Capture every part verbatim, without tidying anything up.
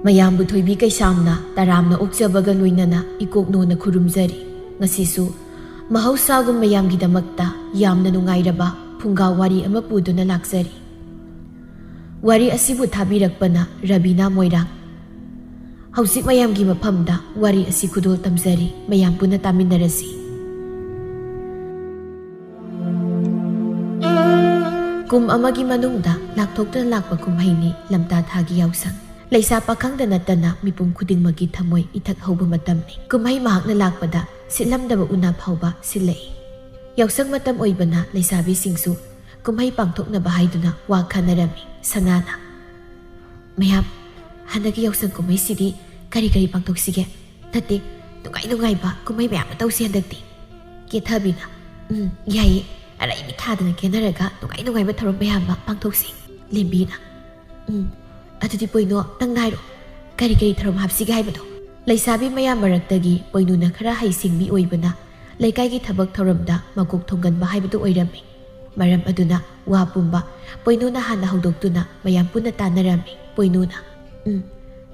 ꯃꯌꯥꯝꯕꯨ ꯊꯣꯏꯕꯤ ꯀꯩꯁꯥꯝꯅ ꯇꯔꯥꯝꯅ ꯑꯣꯛꯆꯕꯒ ꯂꯣꯏꯅꯅ ꯏꯀꯣꯛꯅꯣꯅ ꯈꯨꯔꯨꯝꯖꯔꯤ꯫ ꯉꯁꯤꯁꯨ ꯃꯍꯧꯁꯥꯒꯨꯝ ꯃꯌꯥꯝꯒꯤꯗꯃꯛꯇ ꯌꯥꯝꯅ ꯅꯨꯡꯉꯥꯏꯔꯕ ꯐꯨꯡꯒꯥ ꯋꯥꯔꯤ ꯑꯃ ꯄꯨꯗꯨꯅ ꯂꯥꯛꯆꯔꯤ꯫ ꯋꯥꯔꯤ ꯑꯁꯤꯕꯨ ꯊꯥꯕꯤꯔꯛꯄꯅ ꯔꯕꯤꯅꯥ ꯃꯣꯏꯔꯥꯡ꯫ ꯍꯧꯖꯤꯛ ꯃꯌꯥꯝꯒꯤ ꯃꯐꯝꯗ ꯋꯥꯔꯤ ꯑꯁꯤ ꯈꯨꯗꯣꯜ ꯇꯝꯖꯔꯤ, ꯃꯌꯥꯝ ꯄꯨꯟꯅ ꯇꯥꯃꯤꯟꯅꯔꯁꯤ꯫ ꯀꯨꯝ ꯑꯃꯒꯤ ꯃꯅꯨꯡꯗ ꯂꯥꯛꯊꯣꯛꯇꯨꯅ ꯂꯥꯛꯄ ꯀꯨꯝꯍꯩꯅꯤ ꯂꯝꯇꯥ ꯊꯥꯒꯤ ꯌꯥꯎꯁꯪ꯫ ꯂꯩꯁꯥ ꯄꯥꯈꯪꯗ ꯅꯠꯇꯅ ꯃꯤꯄꯨꯝ ꯈꯨꯗꯤꯡꯃꯛꯀꯤ ꯊꯃꯣꯏ ꯏꯊꯛ ꯍꯧꯕ ꯃꯇꯝꯅꯤ꯫ ꯀꯨꯝꯍꯩ ꯃꯍꯥꯛꯅ ꯂꯥꯛꯄꯗ ꯁꯤꯠꯂꯝꯗꯕ ꯎꯅꯥ ꯐꯥꯎꯕ ꯁꯤꯠꯂꯛꯏ꯫ ꯌꯥꯎꯁꯪ ꯃꯇꯝ ꯑꯣꯏꯕꯅ ꯂꯩꯁꯥꯕꯤꯁꯤꯡꯁꯨ ꯀꯨꯝꯍꯩ ꯄꯥꯡꯊꯣꯛꯅꯕ ꯍꯥꯏꯗꯨꯅ ꯋꯥ ꯈꯟꯅꯔꯝꯃꯤ꯫ ꯁꯅꯥꯅ, "ꯃꯌꯥꯝ, ꯍꯟꯗꯛꯀꯤ ꯌꯥꯎꯁꯪ ꯀꯨꯝꯍꯩꯁꯤꯗꯤ ꯀꯔꯤ ꯀꯔꯤ ꯄꯥꯡꯊꯣꯛꯁꯤꯒꯦ? ꯅꯠꯇꯦ, ꯅꯨꯡꯉꯥꯏ ꯅꯨꯡꯉꯥꯏꯕ ꯀꯨꯝꯍꯩ ꯃꯌꯥꯝ ꯑꯃ ꯇꯧꯁꯤ ꯍꯟꯗꯛꯇꯤ꯫" ꯀꯦꯊꯕꯤꯅ, "ꯎꯝ, ꯌꯥꯏꯌꯦ꯫ ꯑꯔꯩꯕꯤ ꯊꯥꯗꯅ ꯀꯦꯅꯔꯒ ꯅꯨꯡꯉꯥꯏ ꯅꯨꯡꯉꯥꯏꯕ ꯊꯧꯔꯝ ꯃꯌꯥꯝ ꯑꯃ ꯄꯥꯡꯊꯣꯛꯁꯤ꯫" ꯂꯦꯝꯕꯤꯅ, "ꯎꯝ, ꯑꯗꯨꯗꯤ ꯄꯣꯏꯅꯣ, ꯅꯪ ꯅꯥꯏꯔꯣ꯫ ꯀꯔꯤ ꯀꯔꯤ ꯊꯧꯔꯝ ꯍꯥꯞꯁꯤꯒꯦ ꯍꯥꯏꯕꯗꯣ?" ꯂꯩꯁꯥꯕꯤ ꯃꯌꯥꯝ ꯃꯔꯛꯇꯒꯤ ꯄꯣꯏꯅꯨꯅ ꯈꯔ ꯍꯩꯁꯤꯡꯕꯤ ꯑꯣꯏꯕꯅ ꯂꯩꯀꯥꯏꯒꯤ ꯊꯕꯛ ꯊꯧꯔꯝꯗ ꯃꯀꯣꯛ ꯊꯣꯡꯒꯟꯕ ꯍꯥꯏꯕꯗꯨ ꯑꯣꯏꯔꯝꯃꯤ꯫ ꯃꯔꯝ ꯑꯗꯨꯅ ꯋꯥ ꯄꯨꯝꯕ ꯄꯣꯏꯅꯨꯅ ꯍꯥꯟꯅ ꯍꯧꯗꯣꯛꯇꯨꯅ ꯃꯌꯥꯝ ꯄꯨꯟꯅ ꯇꯥꯟꯅꯔꯝꯃꯤ꯫ ꯄꯣꯏꯅꯨꯅ, "ꯎꯝ,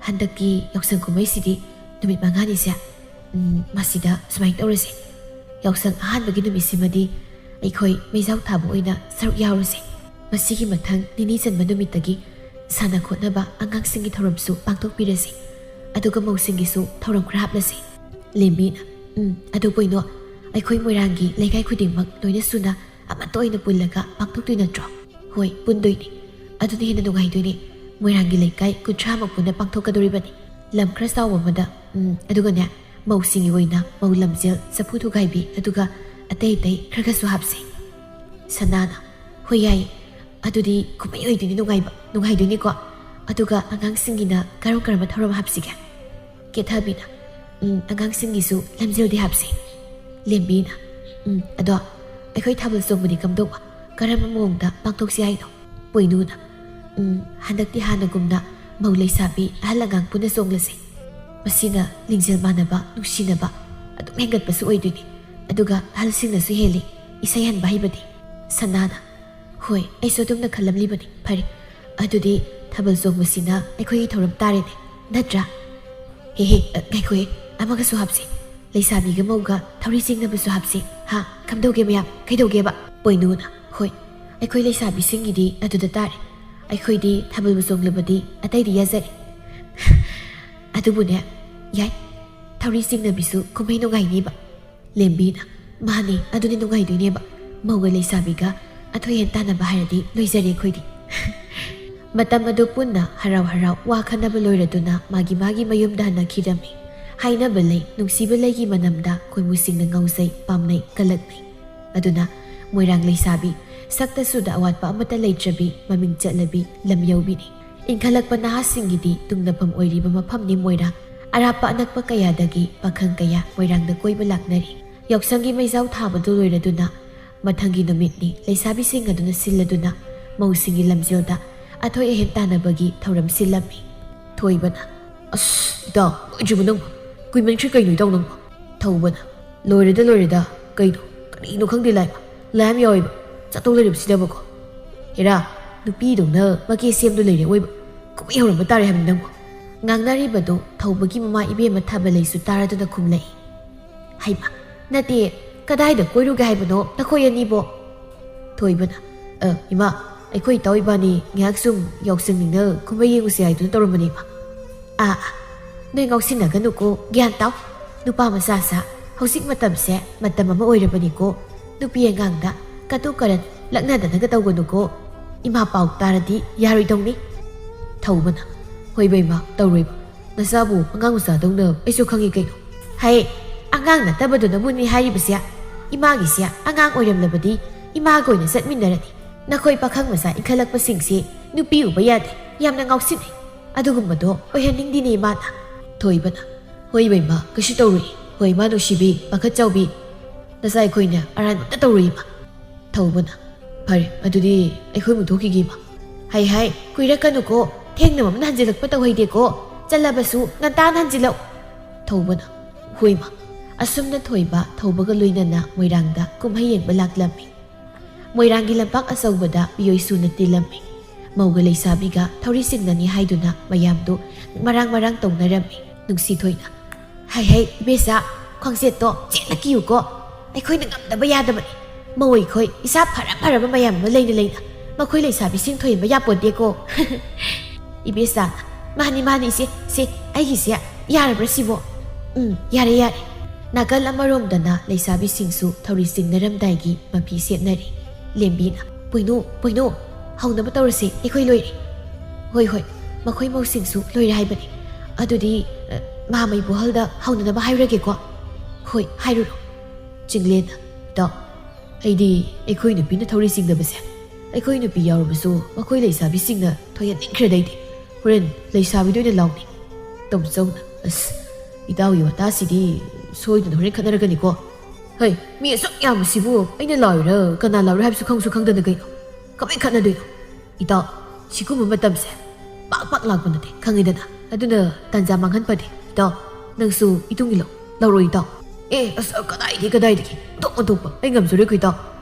ꯍꯟꯗꯛꯀꯤ ꯌꯥꯎꯁꯪ ꯀꯨꯝꯍꯩꯁꯤꯗꯤ ꯅꯨꯃꯤꯠ ꯃꯉꯥꯅꯤꯁꯦ, ꯎꯝ, ꯃꯁꯤꯗ ꯁꯨꯃꯥꯏꯅ ꯇꯧꯔꯁꯦ꯫ ꯌꯥꯎꯁꯪ ꯑꯍꯥꯟꯕꯒꯤ ꯅꯨꯃꯤꯠꯁꯤꯃꯗꯤ ꯑꯩꯈꯣꯏ ꯃꯩꯖꯥꯎ ꯊꯥꯕ ꯑꯣꯏꯅ ꯁꯔꯨꯛ ꯌꯥꯎꯔꯁꯦ꯫ ꯃꯁꯤꯒꯤ ꯃꯊꯪ ꯅꯤꯅꯤ ꯆꯟꯕ ꯅꯨꯃꯤꯠꯇꯒꯤ ꯁꯥꯟꯅ ꯈꯣꯠꯅꯕ ꯑꯉꯥꯡꯁꯤꯡꯒꯤ ꯊꯧꯔꯝꯁꯨ ꯄꯥꯡꯊꯣꯛꯄꯤꯔꯁꯤ꯫ ꯑꯗꯨꯒ ꯃꯧꯁꯤꯡꯒꯤꯁꯨ ꯊꯧꯔꯝ ꯈꯔ ꯍꯥꯞꯂꯁꯤ꯫" ꯂꯦꯝꯕꯤꯅ, "ꯎꯝ, ꯑꯗꯨ ꯄꯣꯏꯅꯣ, ꯑꯩꯈꯣꯏ ꯃꯣꯏꯔꯥꯡꯒꯤ ꯂꯩꯀꯥꯏ ꯈꯨꯗꯤꯡꯃꯛ ꯂꯣꯏꯅ ꯁꯨꯅ ꯑꯃꯠꯇ ꯑꯣꯏꯅ ꯄꯨꯜꯂꯒ ꯄꯥꯡꯊꯣꯛꯇꯣꯏ ꯅꯠꯇ꯭ꯔꯣ?" "ꯍꯣꯏ, ꯄꯨꯟꯗꯣꯏꯅꯤ꯫ ꯑꯗꯨꯅ ꯍꯦꯟꯅ ꯅꯨꯡꯉꯥꯏꯗꯣꯏꯅꯤ꯫ ꯃꯣꯏꯔꯥꯡꯒꯤ ꯂꯩꯀꯥꯏ ꯀꯨꯟꯊ꯭ꯔꯥꯃꯨꯛ ꯄꯨꯟꯅ ꯄꯥꯡꯊꯣꯛꯀꯗꯧꯔꯤꯕꯅꯤ꯫ ꯂꯝ ꯈꯔ ꯆꯥꯎꯕ ꯑꯃꯗ, ꯎꯝ, ꯑꯗꯨꯒꯅꯦ, ꯃꯧꯁꯤꯡꯒꯤ ꯑꯣꯏꯅ ꯃꯧ ꯂꯝꯖꯦꯜ ꯆꯐꯨ ꯊꯨꯒꯥꯏꯕꯤ, ꯑꯗꯨꯒ ꯑꯇꯩ ꯑꯇꯩ ꯈꯔ ꯈꯔꯁꯨ ꯍꯥꯞꯁꯦ꯫" ꯁꯅꯥꯅ, "ꯍꯣꯏ, ꯌꯥꯏꯌꯦ꯫ ꯑꯗꯨꯗꯤ ꯀꯨꯝꯍꯩ ꯑꯣꯏꯗꯣꯏꯅꯤ ꯅꯨꯡꯉꯥꯏꯕ, ꯅꯨꯡꯉꯥꯏꯗꯣꯏꯅꯤꯀꯣ? ꯑꯗꯨꯒ ꯑꯉꯥꯡꯁꯤꯡꯒꯤꯅ ꯀꯔꯝ ꯀꯔꯝꯕ ꯊꯧꯔꯝ ꯍꯥꯞꯁꯤꯒꯦ?" ꯀꯦꯊꯕꯤꯅ, "ꯎꯝ, ꯑꯉꯥꯡꯁꯤꯡꯒꯤꯁꯨ ꯂꯝꯖꯦꯜꯗꯤ ꯍꯥꯞꯁꯤ꯫" ꯂꯦꯝꯕꯤꯅ, "ꯎꯝ, ꯑꯗꯣ ꯑꯩꯈꯣꯏ ꯊꯥꯕꯜ ꯆꯣꯡꯕꯗꯤ ꯀꯝꯗꯧꯕ? ꯀꯔꯝꯕ ꯃꯑꯣꯡꯗ ꯄꯥꯡꯊꯣꯛꯁꯤ ꯍꯥꯏꯅꯣ?" ꯄꯣꯏꯅꯨꯅ, "ꯎꯝ, ꯍꯟꯗꯛꯇꯤ ꯍꯥꯟꯅꯒꯨꯝꯅ ꯃꯧ ꯂꯩꯁꯥꯕꯤ ꯑꯍꯜ ꯑꯉꯥꯡ ꯄꯨꯟꯅ ꯆꯣꯡꯂꯁꯤ꯫ ꯃꯁꯤꯅ ꯂꯤꯡꯖꯦꯜ ꯃꯥꯟꯅꯕ, ꯅꯨꯡꯁꯤꯅꯕ ꯑꯗꯨꯝ ꯍꯦꯟꯒꯠꯄꯁꯨ ꯑꯣꯏꯗꯣꯏꯅꯤ꯫ ꯑꯗꯨꯒ ꯑꯍꯜꯁꯤꯡꯅꯁꯨ ꯍꯦꯜꯂꯤ ꯏꯁꯩ ꯍꯟꯕ ꯍꯩꯕꯗꯤ꯫" ꯁꯅꯥꯅ, "ꯍꯣꯏ, ꯑꯩꯁꯨ ꯑꯗꯨꯝꯅ ꯈꯜꯂꯝꯂꯤꯕꯅꯤ꯫ ꯐꯔꯦ, ꯑꯗꯨꯗꯤ ꯊꯥꯕꯜ ꯆꯣꯡꯕꯁꯤꯅ ꯑꯩꯈꯣꯏꯒꯤ ꯊꯧꯔꯝ ꯇꯥꯔꯦꯅꯦ꯫ ꯅꯠꯇ꯭ꯔꯥ? ꯍꯦ ꯍꯦ, ꯑ, ꯉꯥꯏꯈꯣꯍꯦ, ꯑꯃꯒꯁꯨ ꯍꯥꯞꯁꯤ꯫ ꯂꯩꯁꯥꯕꯤꯒ ꯃꯧꯒ ꯊꯧꯔꯤ ꯆꯤꯡꯅꯕꯁꯨ ꯍꯥꯞꯁꯤ꯫ ꯍꯥ, ꯀꯝꯗꯧꯒꯦ ꯃꯌꯥꯝ? ꯀꯩꯗꯧꯒꯦꯕ? ꯄꯣꯏꯅꯨꯅ, ꯍꯣꯏ, ꯑꯩꯈꯣꯏ ꯂꯩꯁꯥꯕꯤꯁꯤꯡꯒꯤꯗꯤ ꯑꯗꯨꯗ ꯇꯥꯔꯦ꯫ ꯑꯩꯈꯣꯏꯗꯤ ꯊꯥꯕꯜꯕꯨ ꯆꯣꯡꯂꯕꯗꯤ ꯑꯇꯩꯗꯤ ꯌꯥꯖꯔꯦ꯫ ꯑꯗꯨꯕꯨꯅꯦ, ꯌꯥꯏ, ꯊꯧꯔꯤ ꯆꯤꯡꯅꯕꯤꯁꯨ ꯀꯨꯝꯍꯩ ꯅꯨꯡꯉꯥꯏꯅꯤꯕ꯫ ꯂꯦꯝꯕꯤꯅ, ꯃꯥꯅꯤ, ꯑꯗꯨꯅꯤ ꯅꯨꯡꯉꯥꯏꯗꯣꯏꯅꯦꯕ꯫ ꯃꯧꯒ ꯂꯩꯁꯥꯕꯤꯒ ꯑꯊꯣꯏ ꯑꯍꯦꯟ ꯇꯥꯟꯅꯕ ꯍꯥꯏꯔꯗꯤ ꯂꯣꯏꯖꯔꯦ ꯑꯩꯈꯣꯏꯗꯤ꯫ ꯃꯇꯝ ꯑꯗꯨ ꯄꯨꯟꯅ ꯍꯔꯥꯎ ꯍꯔꯥꯎ ꯋꯥ ꯈꯟꯅꯕ ꯂꯣꯏꯔꯗꯨꯅ ꯃꯥꯒꯤ ꯃꯥꯒꯤ ꯃꯌꯨꯝꯗ ꯍꯟꯅꯈꯤꯔꯝꯃꯤ꯫ ꯍꯥꯏꯅꯕ ꯂꯩ, ꯅꯨꯡꯁꯤꯕ ꯂꯩꯒꯤ ꯃꯅꯝꯗ ꯈꯣꯏꯃꯨꯁꯤꯡꯅ ꯉꯥꯎꯖꯩ, ꯄꯥꯝꯅꯩ, ꯀꯜꯂꯛꯅꯩ꯫ ꯑꯗꯨꯅ ꯃꯣꯏꯔꯥꯡ ꯂꯩꯁꯥꯕꯤ ꯁꯛꯇ ꯆꯨꯗ ꯑꯋꯥꯠꯄ ꯑꯃꯠꯇ ꯂꯩꯇ꯭ꯔꯕꯤ, ꯃꯃꯤꯡ ꯆꯠꯂꯕꯤ ꯂꯝ ꯌꯧꯕꯤꯅꯤ꯫ ꯏꯟꯈꯠꯂꯛꯄ ꯅꯍꯥꯁꯤꯡꯒꯤꯗꯤ ꯇꯨꯡꯅꯐꯝ ꯑꯣꯏꯔꯤꯕ ꯃꯐꯝꯅꯤ ꯃꯣꯏꯔꯥꯡ꯫ ꯑꯔꯥꯞꯄ ꯑꯅꯛꯄ ꯀꯌꯥꯗꯒꯤ ꯄꯥꯈꯪ ꯀꯌꯥ ꯃꯣꯏꯔꯥꯡꯗ ꯀꯣꯏꯕ ꯂꯥꯛꯅꯔꯤ꯫ ꯌꯥꯎꯁꯪꯒꯤ ꯃꯩꯖꯥꯎ ꯊꯥꯕꯗꯨ ꯂꯣꯏꯔꯗꯨꯅ ꯃꯊꯪꯒꯤ ꯅꯨꯃꯤꯠꯅꯤ ꯂꯩꯁꯥꯕꯤꯁꯤꯡ ꯑꯗꯨꯅ ꯁꯤꯜꯂꯗꯨꯅ ꯃꯧꯁꯤꯡꯒꯤ ꯂꯝꯖꯦꯜꯗ ꯑꯊꯣꯏ ꯑꯍꯦꯟ ꯇꯥꯟꯅꯕꯒꯤ ꯊꯧꯔꯝ ꯁꯤꯜꯂꯝꯃꯤ꯫ ꯊꯣꯏꯕꯅ, "ꯑꯁ, ꯏꯇꯥꯎ, ꯂꯣꯏꯗ꯭ꯔꯤꯕ ꯅꯪꯕꯣ? ꯀꯨꯏꯃꯟꯈ꯭ꯔꯦ ꯀꯩꯅꯣ ꯏꯇꯥꯎ ꯅꯪꯕꯣ?" ꯊꯧꯕꯅ, "ꯂꯣꯏꯔꯦꯗ, ꯂꯣꯏꯔꯦꯗ꯫ ꯀꯩꯅꯣ, ꯀꯔꯤꯅꯣ ꯈꯪꯗꯦ ꯂꯥꯏꯃ꯫ ꯂꯥꯏ ꯑꯃ ꯌꯥꯎꯋꯦꯕ꯫ ꯆꯠꯇꯧ ꯂꯩꯔꯤꯕꯁꯤꯗꯕꯀꯣ꯫ ꯍꯦꯔꯥ, ꯅꯨꯄꯤꯗꯧꯅ ꯃꯀꯦ ꯁꯦꯝꯗꯨ ꯂꯩꯔꯦ ꯑꯣꯏꯕ꯫ ꯀꯨꯝꯍꯩ ꯍꯧꯔꯝꯕ ꯇꯥꯔꯦ ꯍꯥꯏꯕꯅꯤ ꯅꯪꯕꯣ?" ꯉꯥꯡꯅꯔꯤꯕꯗꯨ ꯊꯧꯕꯒꯤ ꯃꯃꯥ ꯏꯕꯦꯝꯃ ꯊꯥꯕꯂꯩꯁꯨ ꯇꯥꯔꯗꯨꯅ ꯈꯨꯝꯂꯛꯏ꯫ "ꯍꯩꯃ, ꯅꯠꯇꯦ, ꯀꯗꯥꯏꯗ ꯀꯣꯏꯔꯨꯒꯦ ꯍꯥꯏꯕꯅꯣ ꯅꯈꯣꯏ ꯑꯅꯤꯕꯣ?" ꯊꯣꯏꯕꯅ, "ꯑ, ꯏꯃꯥ, ꯑꯩꯈꯣꯏ ꯏꯇꯥꯎ ꯏꯕꯥꯅꯤ ꯉꯥꯏꯍꯥꯛ ꯁꯨꯝ ꯌꯥꯎꯁꯪꯅꯤꯅ ꯀꯨꯝꯍꯩ ꯌꯦꯡꯉꯨꯁꯦ ꯍꯥꯏꯗꯨꯅ ꯇꯧꯔꯝꯕꯅꯦ, ꯏꯃꯥ꯫" "ꯑꯥ, ꯑꯥ, ꯅꯣꯏ ꯉꯥꯎꯁꯤꯟꯅꯒꯅꯨꯀꯣ, ꯒ꯭ꯌꯥꯟ ꯇꯥꯎ꯫ ꯅꯨꯄꯥ ꯃꯆꯥ ꯁꯥ, ꯍꯧꯖꯤꯛ ꯃꯇꯝꯁꯦ ꯃꯇꯝ ꯑꯃ ꯑꯣꯏꯔꯕꯅꯤꯀꯣ꯫ ꯅꯨꯄꯤ ꯑꯉꯥꯡꯗ ꯀꯇꯨ ꯀꯔꯟ ꯂꯛꯅꯗꯅꯒ ꯇꯧꯒꯅꯨꯀꯣ꯫ ꯏꯃꯥ ꯄꯥꯎ ꯇꯥꯔꯗꯤ ꯌꯥꯔꯣꯏꯗꯧꯅꯤ꯫" ꯊꯧꯕꯅ, "ꯍꯣꯏꯕ ꯏꯃꯥ, ꯇꯧꯔꯣꯏꯕ꯫ ꯅꯆꯥꯕꯨ ꯑꯉꯥꯡ ꯃꯆꯥꯗꯧꯅ ꯑꯩꯁꯨ ꯈꯪꯉꯤ ꯀꯩꯅꯣ꯫" "ꯍꯩ, ꯑꯉꯥꯡ ꯅꯠꯇꯕꯗꯨꯅꯕꯨꯅꯤ ꯍꯥꯏꯔꯤꯕꯁꯦ꯫ ꯏꯃꯥꯒꯤꯁꯦ ꯑꯉꯥꯡ ꯑꯣꯏꯔꯝꯂꯕꯗꯤ ꯏꯃꯥꯒ ꯑꯣꯏꯅ ꯆꯠꯃꯤꯟꯅꯔꯅꯤ꯫ ꯅꯈꯣꯏ ꯄꯥꯈꯪ ꯃꯆꯥ ꯏꯟꯈꯠꯂꯛꯄꯁꯤꯡꯁꯦ ꯅꯨꯄꯤ ꯎꯕ ꯌꯥꯗꯦ, ꯌꯥꯝꯅ ꯉꯥꯎꯁꯤꯟꯅꯩ꯫ ꯑꯗꯨꯒꯨꯝꯕꯗꯣ ꯑꯣꯏꯍꯟꯅꯤꯡꯗꯦꯅꯦ ꯏꯃꯥꯅ꯫" ꯊꯣꯏꯕꯅ, "ꯍꯣꯏ ꯏꯕꯦꯝꯃ, ꯀꯩꯁꯨ ꯇꯧꯔꯣꯏ꯫ ꯍꯣꯏ, ꯏꯃꯥ ꯅꯨꯡꯁꯤꯕꯤ, ꯄꯥꯈꯠ ꯆꯥꯎꯕꯤ, ꯅꯆꯥ ꯑꯩꯈꯣꯏꯅ ꯑꯔꯥꯟꯕ ꯑꯝꯇ ꯇꯧꯔꯣꯏ ꯏꯃꯥ꯫" ꯊꯧꯕꯅ, "ꯐꯔꯦ, ꯑꯗꯨꯗꯤ ꯑꯩꯈꯣꯏ ꯑꯃꯨꯛ ꯊꯣꯛꯈꯤꯒꯦ ꯏꯃꯥ꯫" "ꯍꯥꯏ ꯍꯥꯏ, ꯀꯨꯏꯔꯛꯀꯅꯨꯀꯣ, ꯊꯦꯡꯅ ꯑꯃꯅ ꯍꯟꯖꯤꯜꯂꯛꯄ ꯇꯧꯍꯩꯗꯦꯀꯣ, ꯆꯠꯂꯕꯁꯨ ꯉꯟꯇꯥꯅ ꯍꯟꯖꯤꯜꯂꯛꯎ꯫" ꯊꯧꯕꯅ, "ꯍꯣꯏ ꯏꯃꯥ꯫" ꯑꯁꯨꯝꯅ ꯊꯣꯏꯕ ꯊꯧꯕꯒ ꯂꯣꯏꯅꯅ ꯃꯣꯏꯔꯥꯡꯗ ꯀꯨꯝꯍꯩ ꯌꯦꯡꯕ ꯂꯥꯛꯂꯝꯃꯤ꯫ ꯃꯣꯏꯔꯥꯡꯒꯤ ꯂꯝꯄꯥꯛ ꯑꯆꯧꯕꯗ ꯃꯤꯑꯣꯏ ꯁꯨꯅ ꯇꯤꯜꯂꯝꯃꯤ꯫ ꯃꯧꯒ ꯂꯩꯁꯥꯕꯤꯒ ꯊꯧꯔꯤ ꯆꯤꯡꯅꯅꯤ ꯍꯥꯏꯗꯨꯅ ꯃꯌꯥꯝꯗꯨ ꯃꯔꯥꯡ ꯃꯔꯥꯡ ꯇꯧꯅꯔꯝꯃꯤ꯫ ꯅꯨꯡꯁꯤꯊꯣꯏꯅ, "ꯍꯩ ꯍꯩ, ꯏꯕꯦꯆꯥ, ꯈ꯭ꯋꯥꯡꯆꯦꯠꯇꯣ ꯆꯦꯠꯅ ꯀꯤꯌꯨꯀꯣ꯫ ꯑꯩꯈꯣꯏꯅ ꯉꯝꯗꯕ ꯌꯥꯗꯕꯅꯤ꯫ ꯃꯧ ꯑꯩꯈꯣꯏ ꯏꯁꯥ ꯐꯔ ꯐꯔꯕ ꯃꯌꯥꯝ ꯑꯃ ꯂꯩꯅ ꯂꯩꯅ ꯃꯈꯣꯏ ꯂꯩꯁꯥꯕꯤꯁꯤꯡ ꯊꯣꯏꯍꯟꯕ ꯌꯥꯄꯣꯟꯇꯦꯀꯣ꯫" ꯏꯕꯦꯆꯥꯅ, "ꯃꯥꯅꯤ ꯃꯥꯅꯤ ꯏꯆꯦ, ꯁꯦ ꯑꯩꯒꯤꯁꯦ ꯌꯥꯔꯕ꯭ꯔꯥ ꯁꯤꯕꯣ? ꯎꯝ, ꯌꯥꯔꯦ ꯌꯥꯔꯦ꯫" ꯅꯥꯀꯜ ꯑꯃꯔꯣꯝꯗꯅ ꯂꯩꯁꯥꯕꯤꯁꯤꯡꯁꯨ ꯊꯧꯔꯤ ꯆꯤꯡꯅꯔꯝꯗꯥꯏꯒꯤ ꯃꯐꯤ ꯁꯦꯠꯅꯔꯤ꯫ ꯂꯦꯝꯕꯤꯅ, "ꯄꯣꯏꯅꯨ, ꯄꯣꯏꯅꯨ, ꯍꯧꯅꯕ ꯇꯧꯔꯁꯦ, ꯑꯩꯈꯣꯏ ꯂꯣꯏꯔꯦ꯫" "ꯍꯣꯏ ꯍꯣꯏ, ꯃꯈꯣꯏ ꯃꯧꯁꯤꯡꯁꯨ ꯂꯣꯏꯔꯦ ꯍꯥꯏꯕꯅꯤ꯫ ꯑꯗꯨꯗꯤ, ꯑ, ꯃꯍꯥꯃꯩ ꯕꯣꯍꯜꯗ ꯍꯧꯅꯅꯕ ꯍꯥꯏꯔꯨꯔꯒꯦꯀꯣ꯫" "ꯍꯣꯏ, ꯍꯥꯏꯔꯨꯔꯣ꯫" ꯆꯤꯡꯂꯦꯟꯅ, "ꯏꯇꯥꯎ, ꯑꯩꯗꯤ ꯑꯩꯈꯣꯏ ꯅꯨꯄꯤꯅ ꯊꯧꯔꯤ ꯆꯤꯡꯅꯕꯁꯦ ꯑꯩꯈꯣꯏ ꯅꯨꯄꯤ ꯌꯥꯎꯔꯕꯁꯨ ꯃꯈꯣꯏ ꯂꯩꯁꯥꯕꯤꯁꯤꯡꯅ ꯊꯣꯏꯍꯟꯅꯤꯡꯈ꯭ꯔꯦꯗ ꯑꯩꯗꯤ꯫ ꯍꯣꯔꯦꯟ ꯂꯩꯁꯥꯕꯤꯗ ꯑꯣꯏꯅ ꯂꯥꯎꯅꯤ꯫" ꯇꯣꯝꯆꯧꯅ, "ꯑꯁ, ꯏꯇꯥꯎꯒꯤ ꯋꯥꯇꯥꯁꯤꯗꯤ ꯁꯣꯏꯗꯅ ꯍꯣꯔꯦꯟ ꯈꯠꯅꯔꯛꯀꯅꯤꯀꯣ꯫ ꯍꯩ, ꯃꯤ ꯑꯁꯨꯛ ꯌꯥꯝꯕꯁꯤꯕꯨ ꯑꯩꯅ ꯂꯥꯎꯔꯤꯔꯥ ꯀꯅꯥ ꯂꯥꯎꯔꯤꯔꯥ ꯍꯥꯏꯕꯁꯨ ꯈꯪꯁꯨ ꯈꯪꯗꯅ ꯀꯩꯅꯣ? ꯀꯃꯥꯏ ꯈꯠꯅꯗꯣꯏꯅꯣ? ꯏꯇꯥꯎ, ꯁꯤꯒꯨꯝꯕ ꯃꯇꯝꯁꯦ ꯄꯥꯛ ꯄꯥꯛ ꯂꯥꯛꯄ ꯅꯠꯇꯦ, ꯈꯪꯉꯤꯗꯅ꯫ ꯑꯗꯨꯅ ꯇꯥꯟꯖꯥ ꯃꯥꯡꯍꯟ ꯐꯗꯦ꯫ ꯏꯇꯥꯎ, ꯅꯪꯁꯨ ꯏꯇꯨꯡ ꯏꯜꯂꯣ꯫ ꯂꯧꯔꯣ ꯏꯇꯥꯎ꯫" "ꯑꯦ, ꯑꯁ, ꯀꯗꯥꯏꯗꯒꯤ, ꯀꯗꯥꯏꯗꯒꯤ? ꯑꯣꯟꯊꯣꯛ ꯑꯣꯟꯊꯣꯛꯄ꯫ ꯑꯩ ꯉꯝꯖꯔꯣꯏꯀꯣ ꯏꯇꯥꯎ꯫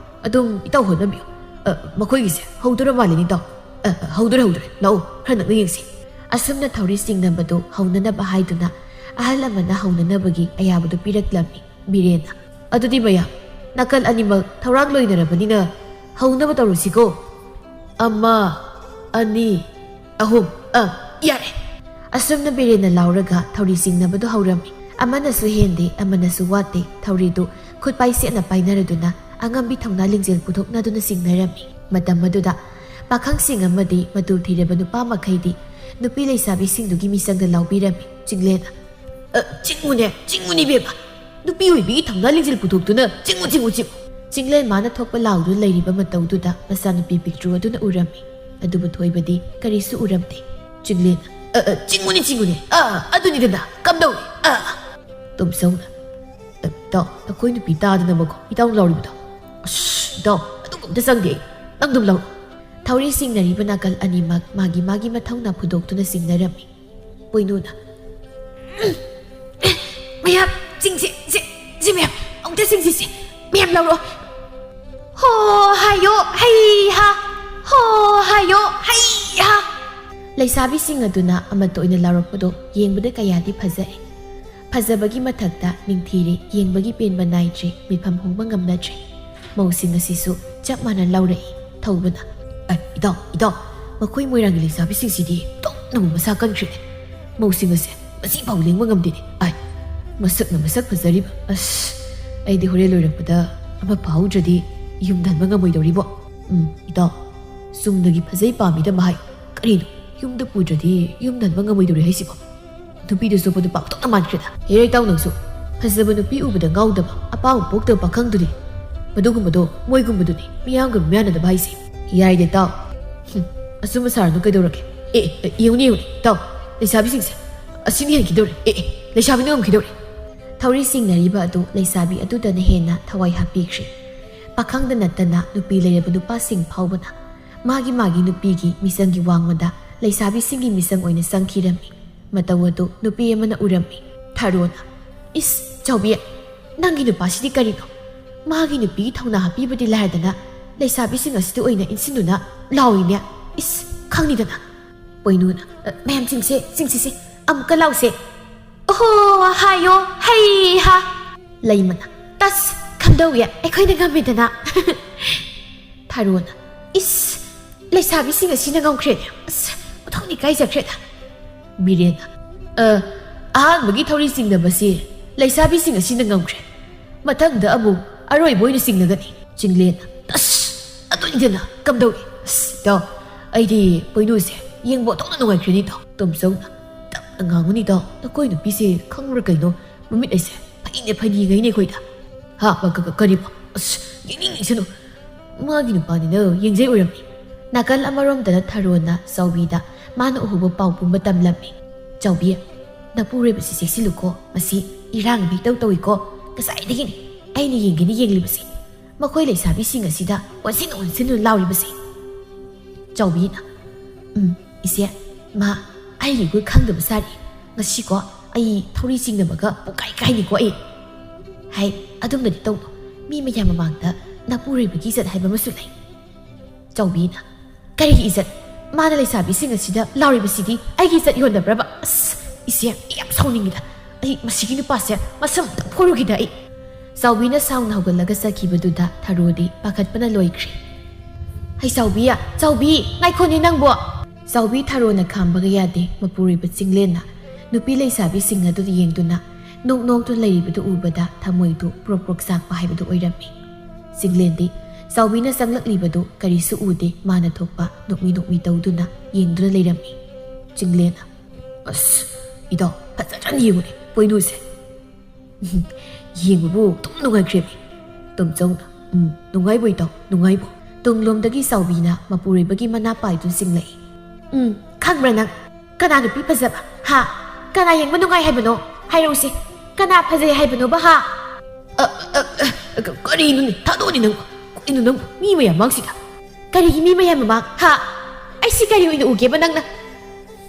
ꯑꯗꯨꯝ ꯏꯇꯥꯎ ꯍꯣꯠꯅꯕꯤꯌꯨ꯫ ꯑ, ꯃꯈꯣꯏꯒꯤꯁꯦ ꯍꯧꯗꯣꯔ ꯃꯥꯜꯂꯦꯅꯦ ꯏꯇꯥꯎ꯫ ꯑ, ꯑ, ꯍꯧꯗꯣꯔꯦ, ꯍꯧꯗꯣꯔꯦ꯫ ꯂꯥꯛꯑꯣ, ꯈꯔ ꯅꯛꯅ ꯌꯦꯡꯁꯤ꯫" ꯑꯁꯨꯝꯅ ꯊꯧꯔꯤ ꯆꯤꯡꯅꯕꯗꯨ ꯍꯧꯅꯅꯕ ꯍꯥꯏꯗꯨꯅ ꯑꯍꯜ ꯑꯃꯅ ꯍꯧꯅꯅꯕꯒꯤ ꯑꯌꯥꯕꯗꯨ ꯄꯤꯔꯛꯂꯝꯃꯤ꯫ ꯕꯤꯔꯦꯟꯅ, "ꯑꯗꯨꯗꯤ ꯃꯌꯥꯝ, ꯅꯥꯀꯜ ꯑꯅꯤꯃꯛ ꯊꯧꯔꯥꯡ ꯂꯣꯏꯅꯔꯕꯅꯤꯅ ꯍꯧꯅꯕ ꯇꯧꯔꯁꯤꯀꯣ꯫ ꯑꯃ, ꯑꯅꯤ, ꯑꯍꯨꯝ, ꯑ, ꯌꯥꯔꯦ!" ꯑꯁꯨꯝꯅ ꯕꯤꯔꯦꯟꯅ ꯂꯥꯎꯔꯒ ꯊꯧꯔꯤ ꯆꯤꯡꯅꯕꯗꯨ ꯍꯧꯔꯝꯃꯤ꯫ ꯑꯃꯅꯁꯨ ꯍꯦꯟꯗꯦ, ꯑꯃꯅꯁꯨ ꯋꯥꯠꯇꯦ꯫ ꯊꯧꯔꯤꯗꯨ ꯈꯨꯠ ꯄꯥꯏꯁꯦꯠꯅ ꯄꯥꯏꯅꯔꯗꯨꯅ ꯑꯉꯝꯕꯤ ꯊꯧꯅꯥ ꯂꯤꯡꯖꯦꯜ ꯄꯨꯊꯣꯛꯅꯗꯨꯅ ꯆꯤꯡꯅꯔꯝꯃꯤ꯫ ꯃꯇꯝ ꯑꯗꯨꯗ ꯄꯥꯈꯪꯁꯤꯡ ꯑꯃꯗꯤ ꯃꯇꯨ ꯊꯤꯔꯕ ꯅꯨꯄꯥ ꯃꯈꯩꯗꯤ ꯅꯨꯄꯤ ꯂꯩꯁꯥꯕꯤꯁꯤꯡꯗꯨꯒꯤ ꯃꯤꯆꯪꯗ ꯂꯥꯎꯕꯤꯔꯝꯃꯤ꯫ ꯆꯤꯡꯂꯦꯟꯅ, "ꯑ, ꯆꯤꯡꯉꯨꯅꯦ, ꯆꯤꯡꯉꯨꯅꯦ ꯏꯕꯦꯝꯃ꯫ ꯅꯨꯄꯤ ꯑꯣꯏꯕꯤꯒꯤ ꯊꯧꯅꯥ ꯂꯤꯡꯖꯦꯜ ꯄꯨꯊꯣꯛꯇꯨꯅ ꯆꯤꯡꯉꯨ, ꯆꯤꯡꯉꯨ, ꯆꯤꯡꯉꯨ!" ꯆꯤꯡꯂꯦꯟ ꯃꯥꯅ ꯊꯣꯛꯄ ꯂꯥꯎꯗꯨꯅ ꯂꯩꯔꯤꯕ ꯃꯇꯧꯗꯨꯗ ꯃꯆꯥꯅꯨꯄꯤ ꯄꯤꯛꯇ꯭ꯔꯨ ꯑꯗꯨꯅ ꯎꯔꯝꯃꯤ꯫ ꯑꯗꯨꯕꯨ ꯊꯣꯏꯕꯗꯤ ꯀꯔꯤꯁꯨ ꯎꯔꯝꯗꯦ꯫ ꯆꯤꯡꯂꯦꯟꯅ, "ꯑ, ꯑ, ꯆꯤꯡꯉꯨꯅꯦ, ꯆꯤꯡꯉꯨꯅꯦ꯫ ꯑ, ꯑꯗꯨꯅꯤꯗꯅ, ꯀꯝꯗꯧꯔꯦ? ꯑ!" ꯇꯣꯝꯆꯧꯅ, "ꯑ, ꯏꯇꯥꯎ, ꯅꯈꯣꯏ ꯅꯨꯄꯤ ꯇꯥꯗꯅꯕꯀꯣ ꯏꯇꯥꯎꯅ ꯂꯥꯎꯔꯤꯕꯗꯣ꯫ ꯑꯁ, ꯏꯇꯥꯎ, ꯑꯗꯨꯒꯨꯝꯇ ꯆꯪꯗꯦ ꯑꯩ꯫ ꯅꯪ ꯑꯗꯨꯝ ꯂꯥꯎꯔꯣ꯫" ꯊꯧꯔꯤ ꯆꯤꯡꯅꯔꯤꯕ ꯅꯥꯀꯜ ꯑꯅꯤꯃꯛ ꯃꯥꯒꯤ ꯃꯥꯒꯤ ꯃꯊꯧꯅꯥ ꯐꯨꯗꯣꯛꯇꯨꯅ ꯆꯤꯡꯅꯔꯝꯃꯤ꯫ ꯄꯣꯏꯅꯨꯅ, "ꯃꯌꯥꯝ, ꯆꯤꯡꯁꯤ, ꯁꯤ, ꯁꯤ ꯃꯌꯥꯝ, ꯑꯃꯨꯛꯇ ꯆꯤꯡꯁꯤ, ꯁꯤ ꯃꯌꯥꯝ ꯂꯧꯔꯣ꯫ ꯍꯣ ꯍꯥꯏꯌꯣ, ꯍꯩ ꯍꯥ, ꯍꯣ ꯍꯥꯏꯌꯣ, ꯍꯩ ꯂꯩꯁꯥꯕꯤꯁꯤꯡ ꯑꯗꯨꯅ ꯑꯃꯠꯇ ꯑꯣꯏꯅ ꯂꯥꯎꯔꯛꯄꯗꯣ ꯌꯦꯡꯕꯗ ꯀꯌꯥꯗꯤ ꯐꯖꯔꯦ꯫ ꯐꯖꯕꯒꯤ ꯃꯊꯛꯇ ꯅꯤꯡꯊꯤꯔꯦ, ꯌꯦꯡꯕꯒꯤ ꯄꯦꯟꯕ ꯅꯥꯏꯗ꯭ꯔꯦ, ꯃꯤꯠꯐꯝ ꯍꯣꯡꯕ ꯉꯝꯅꯗ꯭ꯔꯦ꯫ ꯃꯧꯁꯤꯡ ꯑꯁꯤꯁꯨ ꯆꯞ ꯃꯥꯟꯅ ꯂꯥꯎꯔꯛꯏ꯫ ꯊꯧꯕꯅ, "ꯑꯦ, ꯏꯇꯥꯎ, ꯏꯇꯥꯎ, ꯃꯈꯣꯏ ꯃꯣꯏꯔꯥꯡꯒꯤ ꯂꯩꯁꯥꯕꯤꯁꯤꯡꯁꯤꯗꯤ ꯑꯣꯟꯊꯣꯛꯅꯕꯨ ꯃꯁꯥ ꯀꯟꯈ꯭ꯔꯦꯅꯦ꯫ ꯃꯧꯁꯤꯡ ꯑꯁꯦ ꯃꯁꯤꯐꯥꯎ ꯂꯦꯡꯕ ꯉꯝꯗꯦꯅꯦ꯫ ꯑꯥꯏ, ꯃꯁꯛꯅ ꯃꯁꯛ ꯐꯖꯔꯤꯕ꯫ ꯑꯁ, ꯑꯩꯗꯤ ꯍꯣꯔꯦꯟ ꯂꯣꯏꯔꯛꯄꯗ ꯑꯃ ꯐꯥꯍꯧꯗ꯭ꯔꯗꯤ ꯌꯨꯝꯗ ꯍꯟꯕ ꯉꯝꯃꯣꯏꯗꯧꯔꯤꯕꯣ꯫ ꯎꯝ, ꯏꯇꯥꯎ, ꯆꯨꯝꯅꯒꯤ ꯐꯖꯩ ꯄꯥꯝꯃꯤꯗ ꯃꯍꯥꯏ꯫ ꯀꯔꯤꯅꯣ, ꯌꯨꯝꯗ ꯄꯨꯗ꯭ꯔꯗꯤ ꯌꯨꯝꯗ ꯍꯟꯕ ꯉꯝꯃꯣꯏꯗꯧꯔꯤ ꯍꯥꯏꯁꯤꯕꯣ? ꯅꯨꯄꯤꯗꯨꯁꯨ ꯅꯨꯄꯥ ꯑꯣꯟꯊꯣꯛꯅ ꯃꯥꯟꯈ꯭ꯔꯦꯗ꯫ ꯍꯦꯔꯦ ꯏꯇꯥꯎ, ꯅꯪꯁꯨ ꯐꯖꯕ ꯅꯨꯄꯤ ꯎꯕꯗ ꯉꯥꯎꯗꯕ, ꯑꯄꯥꯝꯕ ꯄꯣꯛꯇꯕ ꯄꯥꯈꯪꯗꯨꯅꯤ꯫ ꯃꯗꯨꯒꯨꯝꯕꯗꯣ ꯃꯣꯏꯒꯨꯝꯕꯗꯨꯅꯤ ꯃꯤꯌꯥꯝꯒ ꯃꯤꯌꯥꯅꯗꯕ ꯍꯥꯏꯁꯦ꯫ ꯌꯥꯏꯗ ꯏꯇꯥꯎ꯫ ꯍꯨꯝ, ꯑꯁꯨꯝꯕ ꯁꯥꯔꯅꯨ ꯀꯩꯗꯧꯔꯒꯦ? ꯑꯦ, ꯑꯦ, ꯌꯦꯡꯉꯨꯅꯦ, ꯌꯦꯡꯉꯨꯅꯦ ꯏꯇꯥꯎ, ꯂꯩꯁꯥꯕꯤꯁꯤꯡꯁꯦ ꯑꯁꯤꯅ ꯍꯦꯟꯈꯤꯗꯧꯔꯦ꯫ ꯑꯦ, ꯑꯦ, ꯂꯩꯁꯥꯕꯤꯅ ꯉꯝꯈꯤꯗꯧꯔꯦ꯫ ꯊꯧꯔꯤ ꯆꯤꯡꯅꯔꯤꯕ ꯑꯗꯨ ꯂꯩꯁꯥꯕꯤ ꯑꯗꯨꯗꯅ ꯍꯦꯟꯅ ꯊꯋꯥꯏ ꯍꯥꯞꯄꯤꯈ꯭ꯔꯦ꯫ ꯄꯥꯈꯪꯗ ꯅꯠꯇꯅ ꯅꯨꯄꯤ ꯂꯩꯔꯕ ꯅꯨꯄꯥꯁꯤꯡ ꯐꯥꯎꯕꯅ ꯃꯥꯒꯤ ꯃꯥꯒꯤ ꯅꯨꯄꯤꯒꯤ ꯃꯤꯆꯪꯒꯤ ꯋꯥꯡꯃꯗ ꯂꯩꯁꯥꯕꯤꯁꯤꯡꯒꯤ ꯃꯤꯆꯪ ꯑꯣꯏꯅ ꯆꯪꯈꯤꯔꯝꯃꯤ꯫ ꯃꯇꯧ ꯑꯗꯨ ꯅꯨꯄꯤ ꯑꯃꯅ ꯎꯔꯝꯃꯤ꯫ ꯊꯥꯔꯣꯅ, "ꯏꯁ, ꯆꯥꯎꯕꯤ, ꯅꯪꯒꯤ ꯅꯨꯄꯥꯁꯤꯗꯤ ꯀꯔꯤꯅꯣ? ꯃꯥꯒꯤ ꯅꯨꯄꯤꯒꯤ ꯊꯧꯅꯥ ꯍꯥꯞꯄꯤꯕꯗꯤ ꯂꯥꯏꯔꯗꯅ ꯂꯩꯁꯥꯕꯤꯁꯤꯡ ꯑꯁꯤꯗ ꯑꯣꯏꯅ ꯏꯟꯁꯤꯟꯗꯨꯅ ꯂꯥꯎꯏꯅꯦ꯫ ꯏꯁ, ꯈꯪꯅꯤꯗꯅ꯫" ꯄꯣꯏꯅꯨꯅ, "ꯑ, ꯃꯌꯥꯝ ꯆꯤꯡꯁꯦ, ꯆꯤꯡꯁꯤꯁꯦ, ꯑꯃꯨꯛꯀ ꯂꯥꯎꯁꯦ꯫ ꯑꯣꯍꯣ, ꯍꯥꯏꯌꯣ, ꯍꯩ ꯍꯥ꯫" ꯂꯩꯃꯅ, "ꯇꯁ, ꯀꯝꯗꯧꯏ, ꯑꯩꯈꯣꯏꯅ ꯉꯝꯃꯦꯗꯅ꯫" ꯊꯥꯔꯣꯅ, "ꯏꯁ, ꯂꯩꯁꯥꯕꯤꯁꯤꯡ ꯑꯁꯤꯅ ꯉꯝꯈ꯭ꯔꯦꯅꯦ꯫ ꯑꯁ, ꯑꯣꯟꯊꯣꯛꯅ ꯏꯀꯥꯏꯖꯈ꯭ꯔꯦꯗ꯫" ꯕꯤꯔꯦꯟꯅ, "ꯑ, ꯑꯍꯥꯟꯕꯒꯤ ꯊꯧꯔꯤ ꯆꯤꯡꯅꯕꯁꯤ ꯂꯩꯁꯥꯕꯤꯁꯤꯡ ꯑꯁꯤꯅ ꯉꯝꯈ꯭ꯔꯦ꯫ ꯃꯊꯪꯗ ꯑꯃꯨꯛ ꯑꯔꯣꯏꯕ ꯑꯣꯏꯅ ꯆꯤꯡꯅꯒꯅꯤ꯫" ꯆꯤꯡꯂꯦꯟꯅ, "ꯑꯁ, ꯑꯗꯨꯅꯤꯗꯅ ꯀꯝꯗꯧꯏ? ꯑꯁ, ꯏꯇꯥꯎ, ꯑꯩꯗꯤ ꯄꯣꯏꯅꯨꯁꯦ ꯌꯦꯡꯕ ꯑꯣꯟꯊꯣꯛꯅ ꯅꯨꯡꯉꯥꯏꯈ꯭ꯔꯦꯅꯦ, ꯏꯇꯥꯎ꯫" ꯇꯣꯝꯆꯧꯅ, "ꯇꯞꯅ ꯉꯥꯡꯉꯨꯅꯦ, ꯏꯇꯥꯎ꯫ ꯅꯈꯣꯏ ꯅꯨꯄꯤꯁꯦ ꯈꯪꯕ꯭ꯔꯥ ꯀꯩꯅꯣ? ꯃꯃꯤꯠ ꯑꯩꯁꯦ ꯐꯩꯅꯦ, ꯐꯩꯅꯦ ꯌꯦꯡꯉꯩꯅꯦ ꯑꯩꯈꯣꯏꯗ꯫" "ꯍꯥ? ꯀ-, ꯀ-, ꯀꯔꯤꯕ? ꯑꯁ, ꯌꯦꯡꯅꯤꯡ ꯌꯦꯡꯁꯅꯨ꯫ ꯃꯥꯒꯤ ꯅꯨꯄꯥꯅꯤꯅ ꯌꯦꯡꯖꯩ ꯑꯣꯏꯔꯝꯅꯤ꯫" ꯅꯥꯀꯜ ꯑꯃꯔꯣꯝꯗꯅ ꯊꯥꯔꯣꯅ ꯆꯥꯎꯕꯤꯗ ꯃꯥꯅ ꯎꯍꯧꯕ ꯄꯥꯎ ꯄꯨꯝꯕ ꯇꯝꯂꯝꯃꯤ꯫ "ꯆꯥꯎꯕꯤ, ꯅꯄꯨꯔꯣꯏꯕꯁꯤ ꯆꯦꯛꯁꯤꯜꯂꯨꯀꯣ꯫ ꯃꯁꯤ ꯏꯔꯥꯡ ꯑꯃ ꯍꯦꯛꯇ ꯇꯧꯏꯀꯣ꯫ ꯉꯁꯥꯏꯗꯒꯤꯅꯤ ꯑꯩꯅ ꯌꯦꯡꯒꯦꯅ ꯌꯦꯡꯂꯤꯕꯁꯤ꯫ ꯃꯈꯣꯏ ꯂꯩꯁꯥꯕꯤꯁꯤꯡ ꯑꯁꯤꯗ ꯑꯣꯟꯁꯤꯟ ꯑꯣꯟꯁꯤꯟꯗꯨꯅ ꯂꯥꯎꯔꯤꯕꯁꯤ꯫" ꯆꯥꯎꯕꯤꯅ, "ꯎꯝ, ꯏꯆꯦ, ꯃꯥ ꯑꯩꯒꯤ ꯏꯒꯨꯜ ꯈꯪꯗꯕ ꯁꯥꯔꯤ꯫ ꯉꯁꯤꯀꯣ ꯑꯩ ꯊꯧꯔꯤ ꯆꯤꯡꯅꯕꯒ ꯄꯨꯡꯀꯥꯏ ꯀꯥꯏꯅꯤꯀꯣ ꯑꯩ꯫" "ꯍꯥꯏ, ꯑꯗꯨꯝꯅꯗꯤ ꯇꯧꯅꯨ꯫ ꯃꯤ ꯃꯌꯥꯝ ꯃꯃꯥꯡꯗ ꯅꯄꯨꯔꯣꯏꯕꯒꯤ ꯏꯖꯠ ꯍꯥꯏꯕ ꯑꯃꯁꯨ ꯂꯩ꯫" ꯆꯥꯎꯕꯤꯅ, "ꯀꯔꯤꯒꯤ ꯏꯖꯠ? ꯃꯥꯅ ꯂꯩꯁꯥꯕꯤꯁꯤꯡ ꯑꯁꯤꯗ ꯂꯥꯎꯔꯤꯕꯁꯤꯗꯤ ꯑꯩꯒꯤ ꯏꯖꯠ ꯌꯣꯟꯗꯕ꯭ꯔꯕ? ꯑꯁ, ꯏꯆꯦ, ꯑꯩ ꯌꯥꯝ ꯁꯥꯎꯅꯤꯡꯉꯤꯗ꯫ ꯑꯩ ꯃꯁꯤꯒꯤ ꯅꯨꯄꯥꯁꯦ ꯃꯁꯝ ꯑꯝꯇ ꯐꯣꯏꯔꯨꯒꯦꯗ ꯑꯩ꯫ ꯆꯥꯎꯕꯤꯅ ꯁꯥꯎꯅ ꯍꯧꯒꯠꯂꯒ ꯆꯠꯈꯤꯕꯗꯨꯗ ꯊꯔꯣꯗꯤ ꯄꯥꯈꯠꯄꯅ ꯂꯣꯏꯈ꯭ꯔꯦ꯫ "ꯍꯩ ꯆꯥꯎꯕꯤ, ꯆꯥꯎꯕꯤ, ꯉꯥꯏꯈꯣꯅꯦ ꯅꯪꯕꯣ!" ꯆꯥꯎꯕꯤ ꯊꯔꯣꯅ ꯈꯥꯝꯕꯒ ꯌꯥꯗꯦ ꯃꯄꯨꯔꯣꯏꯕ ꯆꯤꯡꯂꯦꯟꯅ꯫ ꯅꯨꯄꯤ ꯂꯩꯁꯥꯕꯤꯁꯤꯡ ꯑꯗꯨ ꯌꯦꯡꯗꯨꯅ ꯅꯣꯛ ꯅꯣꯛꯇꯨꯅ ꯂꯩꯔꯤꯕꯗꯨ ꯎꯕꯗ ꯊꯃꯣꯏꯗꯨ ꯄ꯭ꯔꯣꯛ ꯄ꯭ꯔꯣꯛ ꯆꯥꯛꯄ ꯍꯥꯏꯕꯗꯨ ꯑꯣꯏꯔꯝꯃꯤ꯫ ꯆꯤꯡꯂꯦꯟꯗꯤ ꯆꯥꯎꯕꯤꯅ ꯆꯪꯂꯛꯂꯤꯕꯗꯨ ꯀꯔꯤꯁꯨ ꯎꯗꯦ, ꯃꯥꯅ ꯊꯣꯛꯄ ꯅꯣꯛꯃꯤ ꯅꯣꯛꯃꯤ ꯇꯧꯗꯨꯅ ꯌꯦꯡꯗꯨꯅ ꯂꯩꯔꯝꯃꯤ꯫ ꯆꯤꯡꯂꯦꯟꯅ, "ꯑꯁ, ꯏꯇꯥꯎ, ꯐꯖꯗ꯭ꯔꯅ ꯌꯦꯡꯉꯨꯅꯦ ꯄꯣꯏꯅꯨꯁꯦ꯫ ꯌꯦꯡꯕꯕꯨ ꯑꯗꯨꯝ ꯅꯨꯡꯉꯥꯏꯈ꯭ꯔꯦꯃꯤ꯫" ꯇꯣꯝꯆꯧꯅ, "ꯎꯝ, ꯅꯨꯡꯉꯥꯏꯕꯣ ꯏꯇꯥꯎ, ꯅꯨꯡꯉꯥꯏꯕꯣ?" ꯇꯨꯡꯂꯣꯝꯗꯒꯤ ꯆꯥꯎꯕꯤꯅ ꯃꯄꯨꯔꯣꯏꯕꯒꯤ ꯃꯅꯥ ꯄꯥꯏꯗꯨꯅ ꯆꯤꯡꯂꯛꯏ꯫ "ꯎꯝ, ꯈꯪꯕ꯭ꯔꯥ ꯅꯪ? ꯀꯅꯥ ꯅꯨꯄꯤ ꯐꯖꯕ? ꯍꯥ? ꯀꯅꯥ ꯌꯦꯡꯕ ꯅꯨꯡꯉꯥꯏ ꯍꯥꯏꯕꯅꯣ? ꯍꯥꯏꯔꯛꯎꯁꯦ꯫ ꯀꯅꯥ ꯐꯖꯩ ꯍꯥꯏꯕꯅꯣꯕ, ꯍꯥ?" "ꯑ, ꯑ, ꯑ, ꯀ-, ꯀꯔꯤꯅꯣꯅꯦ? ꯊꯥꯗꯣꯛꯑꯣꯅꯦ ꯅꯪꯕꯨ꯫ ꯀꯔꯤꯅꯣ ꯅꯪꯕꯨ? ꯃꯤ ꯃꯌꯥꯝ ꯃꯥꯡꯁꯤꯗ?" "ꯀꯔꯤꯒꯤ ꯃꯤ ꯃꯌꯥꯝ ꯃꯃꯥꯡ? ꯍꯥ? ꯑꯩꯁꯤ ꯀꯔꯤ ꯑꯣꯏꯅ ꯎꯒꯦꯕ ꯅꯪꯅ?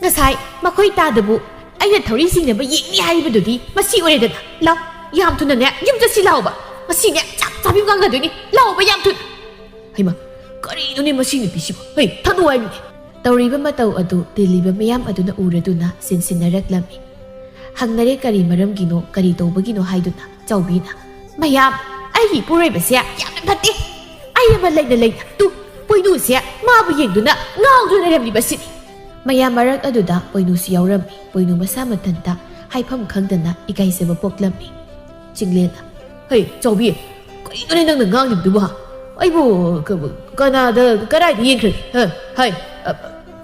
ꯉꯁꯥꯏ ꯃꯈꯣꯏ ꯇꯥꯗꯕꯨ ꯑꯩꯅ ꯊꯧꯔꯤ ꯆꯤꯡꯅꯕ ꯌꯦꯡꯅꯤ ꯍꯥꯏꯔꯤꯕꯗꯨꯗꯤ ꯃꯁꯤ ꯑꯣꯏꯔꯦꯗꯅ꯫ ꯂꯥꯎ, ꯌꯥꯝ ꯊꯨꯅꯅꯦ ꯌꯨꯝ ꯆꯠꯁꯤ ꯂꯥꯎꯕ꯫ ꯃꯁꯤꯅꯦ ꯆꯞ ꯆꯥꯕꯤ ꯉꯥꯡꯅꯗꯣꯏꯅꯤ꯫ ꯂꯥꯎꯕ ꯌꯥꯝ ꯊꯨꯅ꯫" "ꯍꯩꯃꯥ, ꯀꯔꯤꯅꯣꯅꯦ ꯃꯁꯤ ꯅꯨꯄꯤꯁꯤꯕꯨ? ꯍꯩ, ꯊꯥꯗꯣꯛꯑꯣ ꯍꯥꯏꯕꯅꯦ!" ꯇꯧꯔꯤꯕ ꯃꯇꯧ ꯑꯗꯨ ꯇꯤꯜꯂꯤꯕ ꯃꯤꯌꯥꯝ ꯑꯗꯨꯅ ꯎꯔꯗꯨꯅ ꯁꯤꯟꯁꯤꯟꯅꯔꯛꯂꯝꯃꯤ꯫ ꯍꯪꯅꯔꯦ ꯀꯔꯤ ꯃꯔꯝꯒꯤꯅꯣ, ꯀꯔꯤ ꯇꯧꯕꯒꯤꯅꯣ ꯍꯥꯏꯗꯨꯅ꯫ ꯆꯥꯎꯕꯤꯅ, "ꯃꯌꯥꯝ, ꯑꯩꯒꯤ ꯏꯄꯨꯔꯣꯏꯕꯁꯦ ꯌꯥꯝꯅ ꯐꯠꯇꯦ꯫ ꯑꯩ ꯑꯃ ꯂꯩꯅ ꯂꯩꯅ ꯇꯨ ꯄꯣꯏꯅꯨꯁꯦ ꯃꯥꯕꯨ ꯌꯦꯡꯗꯨꯅ ꯉꯥꯎꯗꯨꯅ ꯂꯩꯔꯝꯂꯤꯕꯁꯤꯅꯤ꯫" ꯃꯌꯥꯝ ꯃꯔꯛ ꯑꯗꯨꯗ ꯄꯣꯏꯅꯨꯁꯨ ꯌꯥꯎꯔꯝꯃꯤ꯫ ꯄꯣꯏꯅꯨ ꯃꯁꯥ ꯃꯊꯟꯇ ꯍꯥꯏꯐꯝ ꯈꯪꯗꯅ ꯏꯀꯥꯏꯖꯕ ꯄꯣꯛꯂꯝꯃꯤ꯫ ꯆꯤꯡꯂꯦꯟꯅ, "ꯍꯩ, ꯆꯥꯎꯕꯤ, ꯀꯔꯤꯅꯣꯅꯦ ꯅꯪꯅ ꯉꯥꯡꯂꯤꯕꯗꯨꯕꯨ, ꯍꯥ? ꯑꯩꯕꯨ ꯀ-, ꯀꯅꯥꯗ, ꯀꯗꯥꯏꯗ ꯌꯦꯡꯈ꯭ꯔꯒꯦ? ꯍꯥ? ꯍꯥꯏ, ꯑ,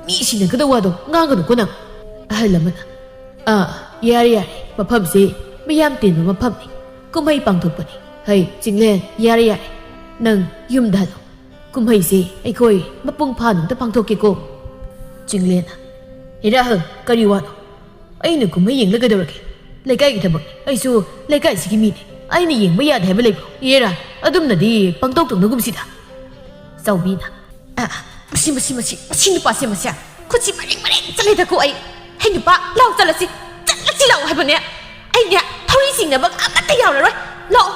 ꯃꯤ ꯁꯤꯟꯅꯒꯗꯧꯕ ꯋꯥꯗꯣ ꯉꯥꯡꯒꯅꯨꯀꯣ ꯅꯪ꯫" ꯑꯍꯜ ꯑꯃꯅ, "ꯑꯥ, ꯌꯥꯔꯦ, ꯌꯥꯔꯦ, ꯃꯐꯝꯁꯦ ꯃꯤꯌꯥꯝ ꯇꯤꯟꯕ ꯃꯐꯝꯅꯤ, ꯀꯨꯝꯍꯩ ꯄꯥꯡꯊꯣꯛꯄꯅꯤ꯫ ꯍꯩ, ꯆꯤꯡꯂꯦꯟ, ꯌꯥꯔꯦ, ꯌꯥꯔꯦ, ꯅꯪ ꯌꯨꯝꯗ ꯍꯜꯂꯣ꯫ ꯀꯨꯝꯍꯩꯁꯦ ꯑꯩꯈꯣꯏ ꯃꯄꯨꯡ ꯐꯥꯅ ꯑꯝꯇ ꯄꯥꯡꯊꯣꯛꯀꯦꯀꯣ꯫" ꯆꯤꯡꯂꯦꯟꯅ, "ꯍꯦꯔꯥ, ꯀꯔꯤ ꯋꯥꯅꯣ? ꯑꯩꯅ ꯀꯨꯝꯍꯩ ꯌꯦꯡꯂꯒ ꯀꯩꯗꯧꯔꯒꯦ? ꯂꯩꯀꯥꯏꯒꯤ ꯊꯕꯛꯅꯤ, ꯑꯩꯁꯨ ꯂꯩꯀꯥꯏꯁꯤꯒꯤ ꯃꯤꯅꯤ꯫ ꯑꯩꯅ ꯌꯦꯡꯕ ꯌꯥꯗꯦ ꯍꯥꯏꯕ ꯂꯩꯕ꯭ꯔꯣ? ꯍꯦꯔꯥ, ꯑꯗꯨꯝꯅꯗꯤ ꯄꯥꯡꯊꯣꯛ ꯇꯧꯅꯒꯨꯝꯁꯤꯗ꯫" ꯆꯥꯎꯕꯤꯅ, "ꯑ, ꯃꯁꯤ, ꯃꯁꯤ, ꯃꯁꯤ, ꯃꯁꯤ ꯅꯨꯄꯥꯁꯦ, ꯃꯁꯦ ꯈꯨꯠꯁꯤ ꯃꯔꯦꯡ ꯃꯔꯦꯡ ꯆꯠꯂꯦꯗꯀꯣ ꯑꯩ꯫ ꯍꯩ ꯅꯨꯄꯥ, ꯂꯥꯎ ꯆꯠꯂꯁꯤ, ꯆꯠꯂꯁꯤ ꯂꯥꯎ ꯍꯥꯏꯕꯅꯦ꯫ ꯑꯩꯅꯦ ꯊꯧꯔꯤ ꯆꯤꯡꯅꯕ ꯑꯃꯠꯇ ꯌꯥꯎꯔꯔꯣꯏ꯫ ꯂꯥꯛꯑꯣ꯫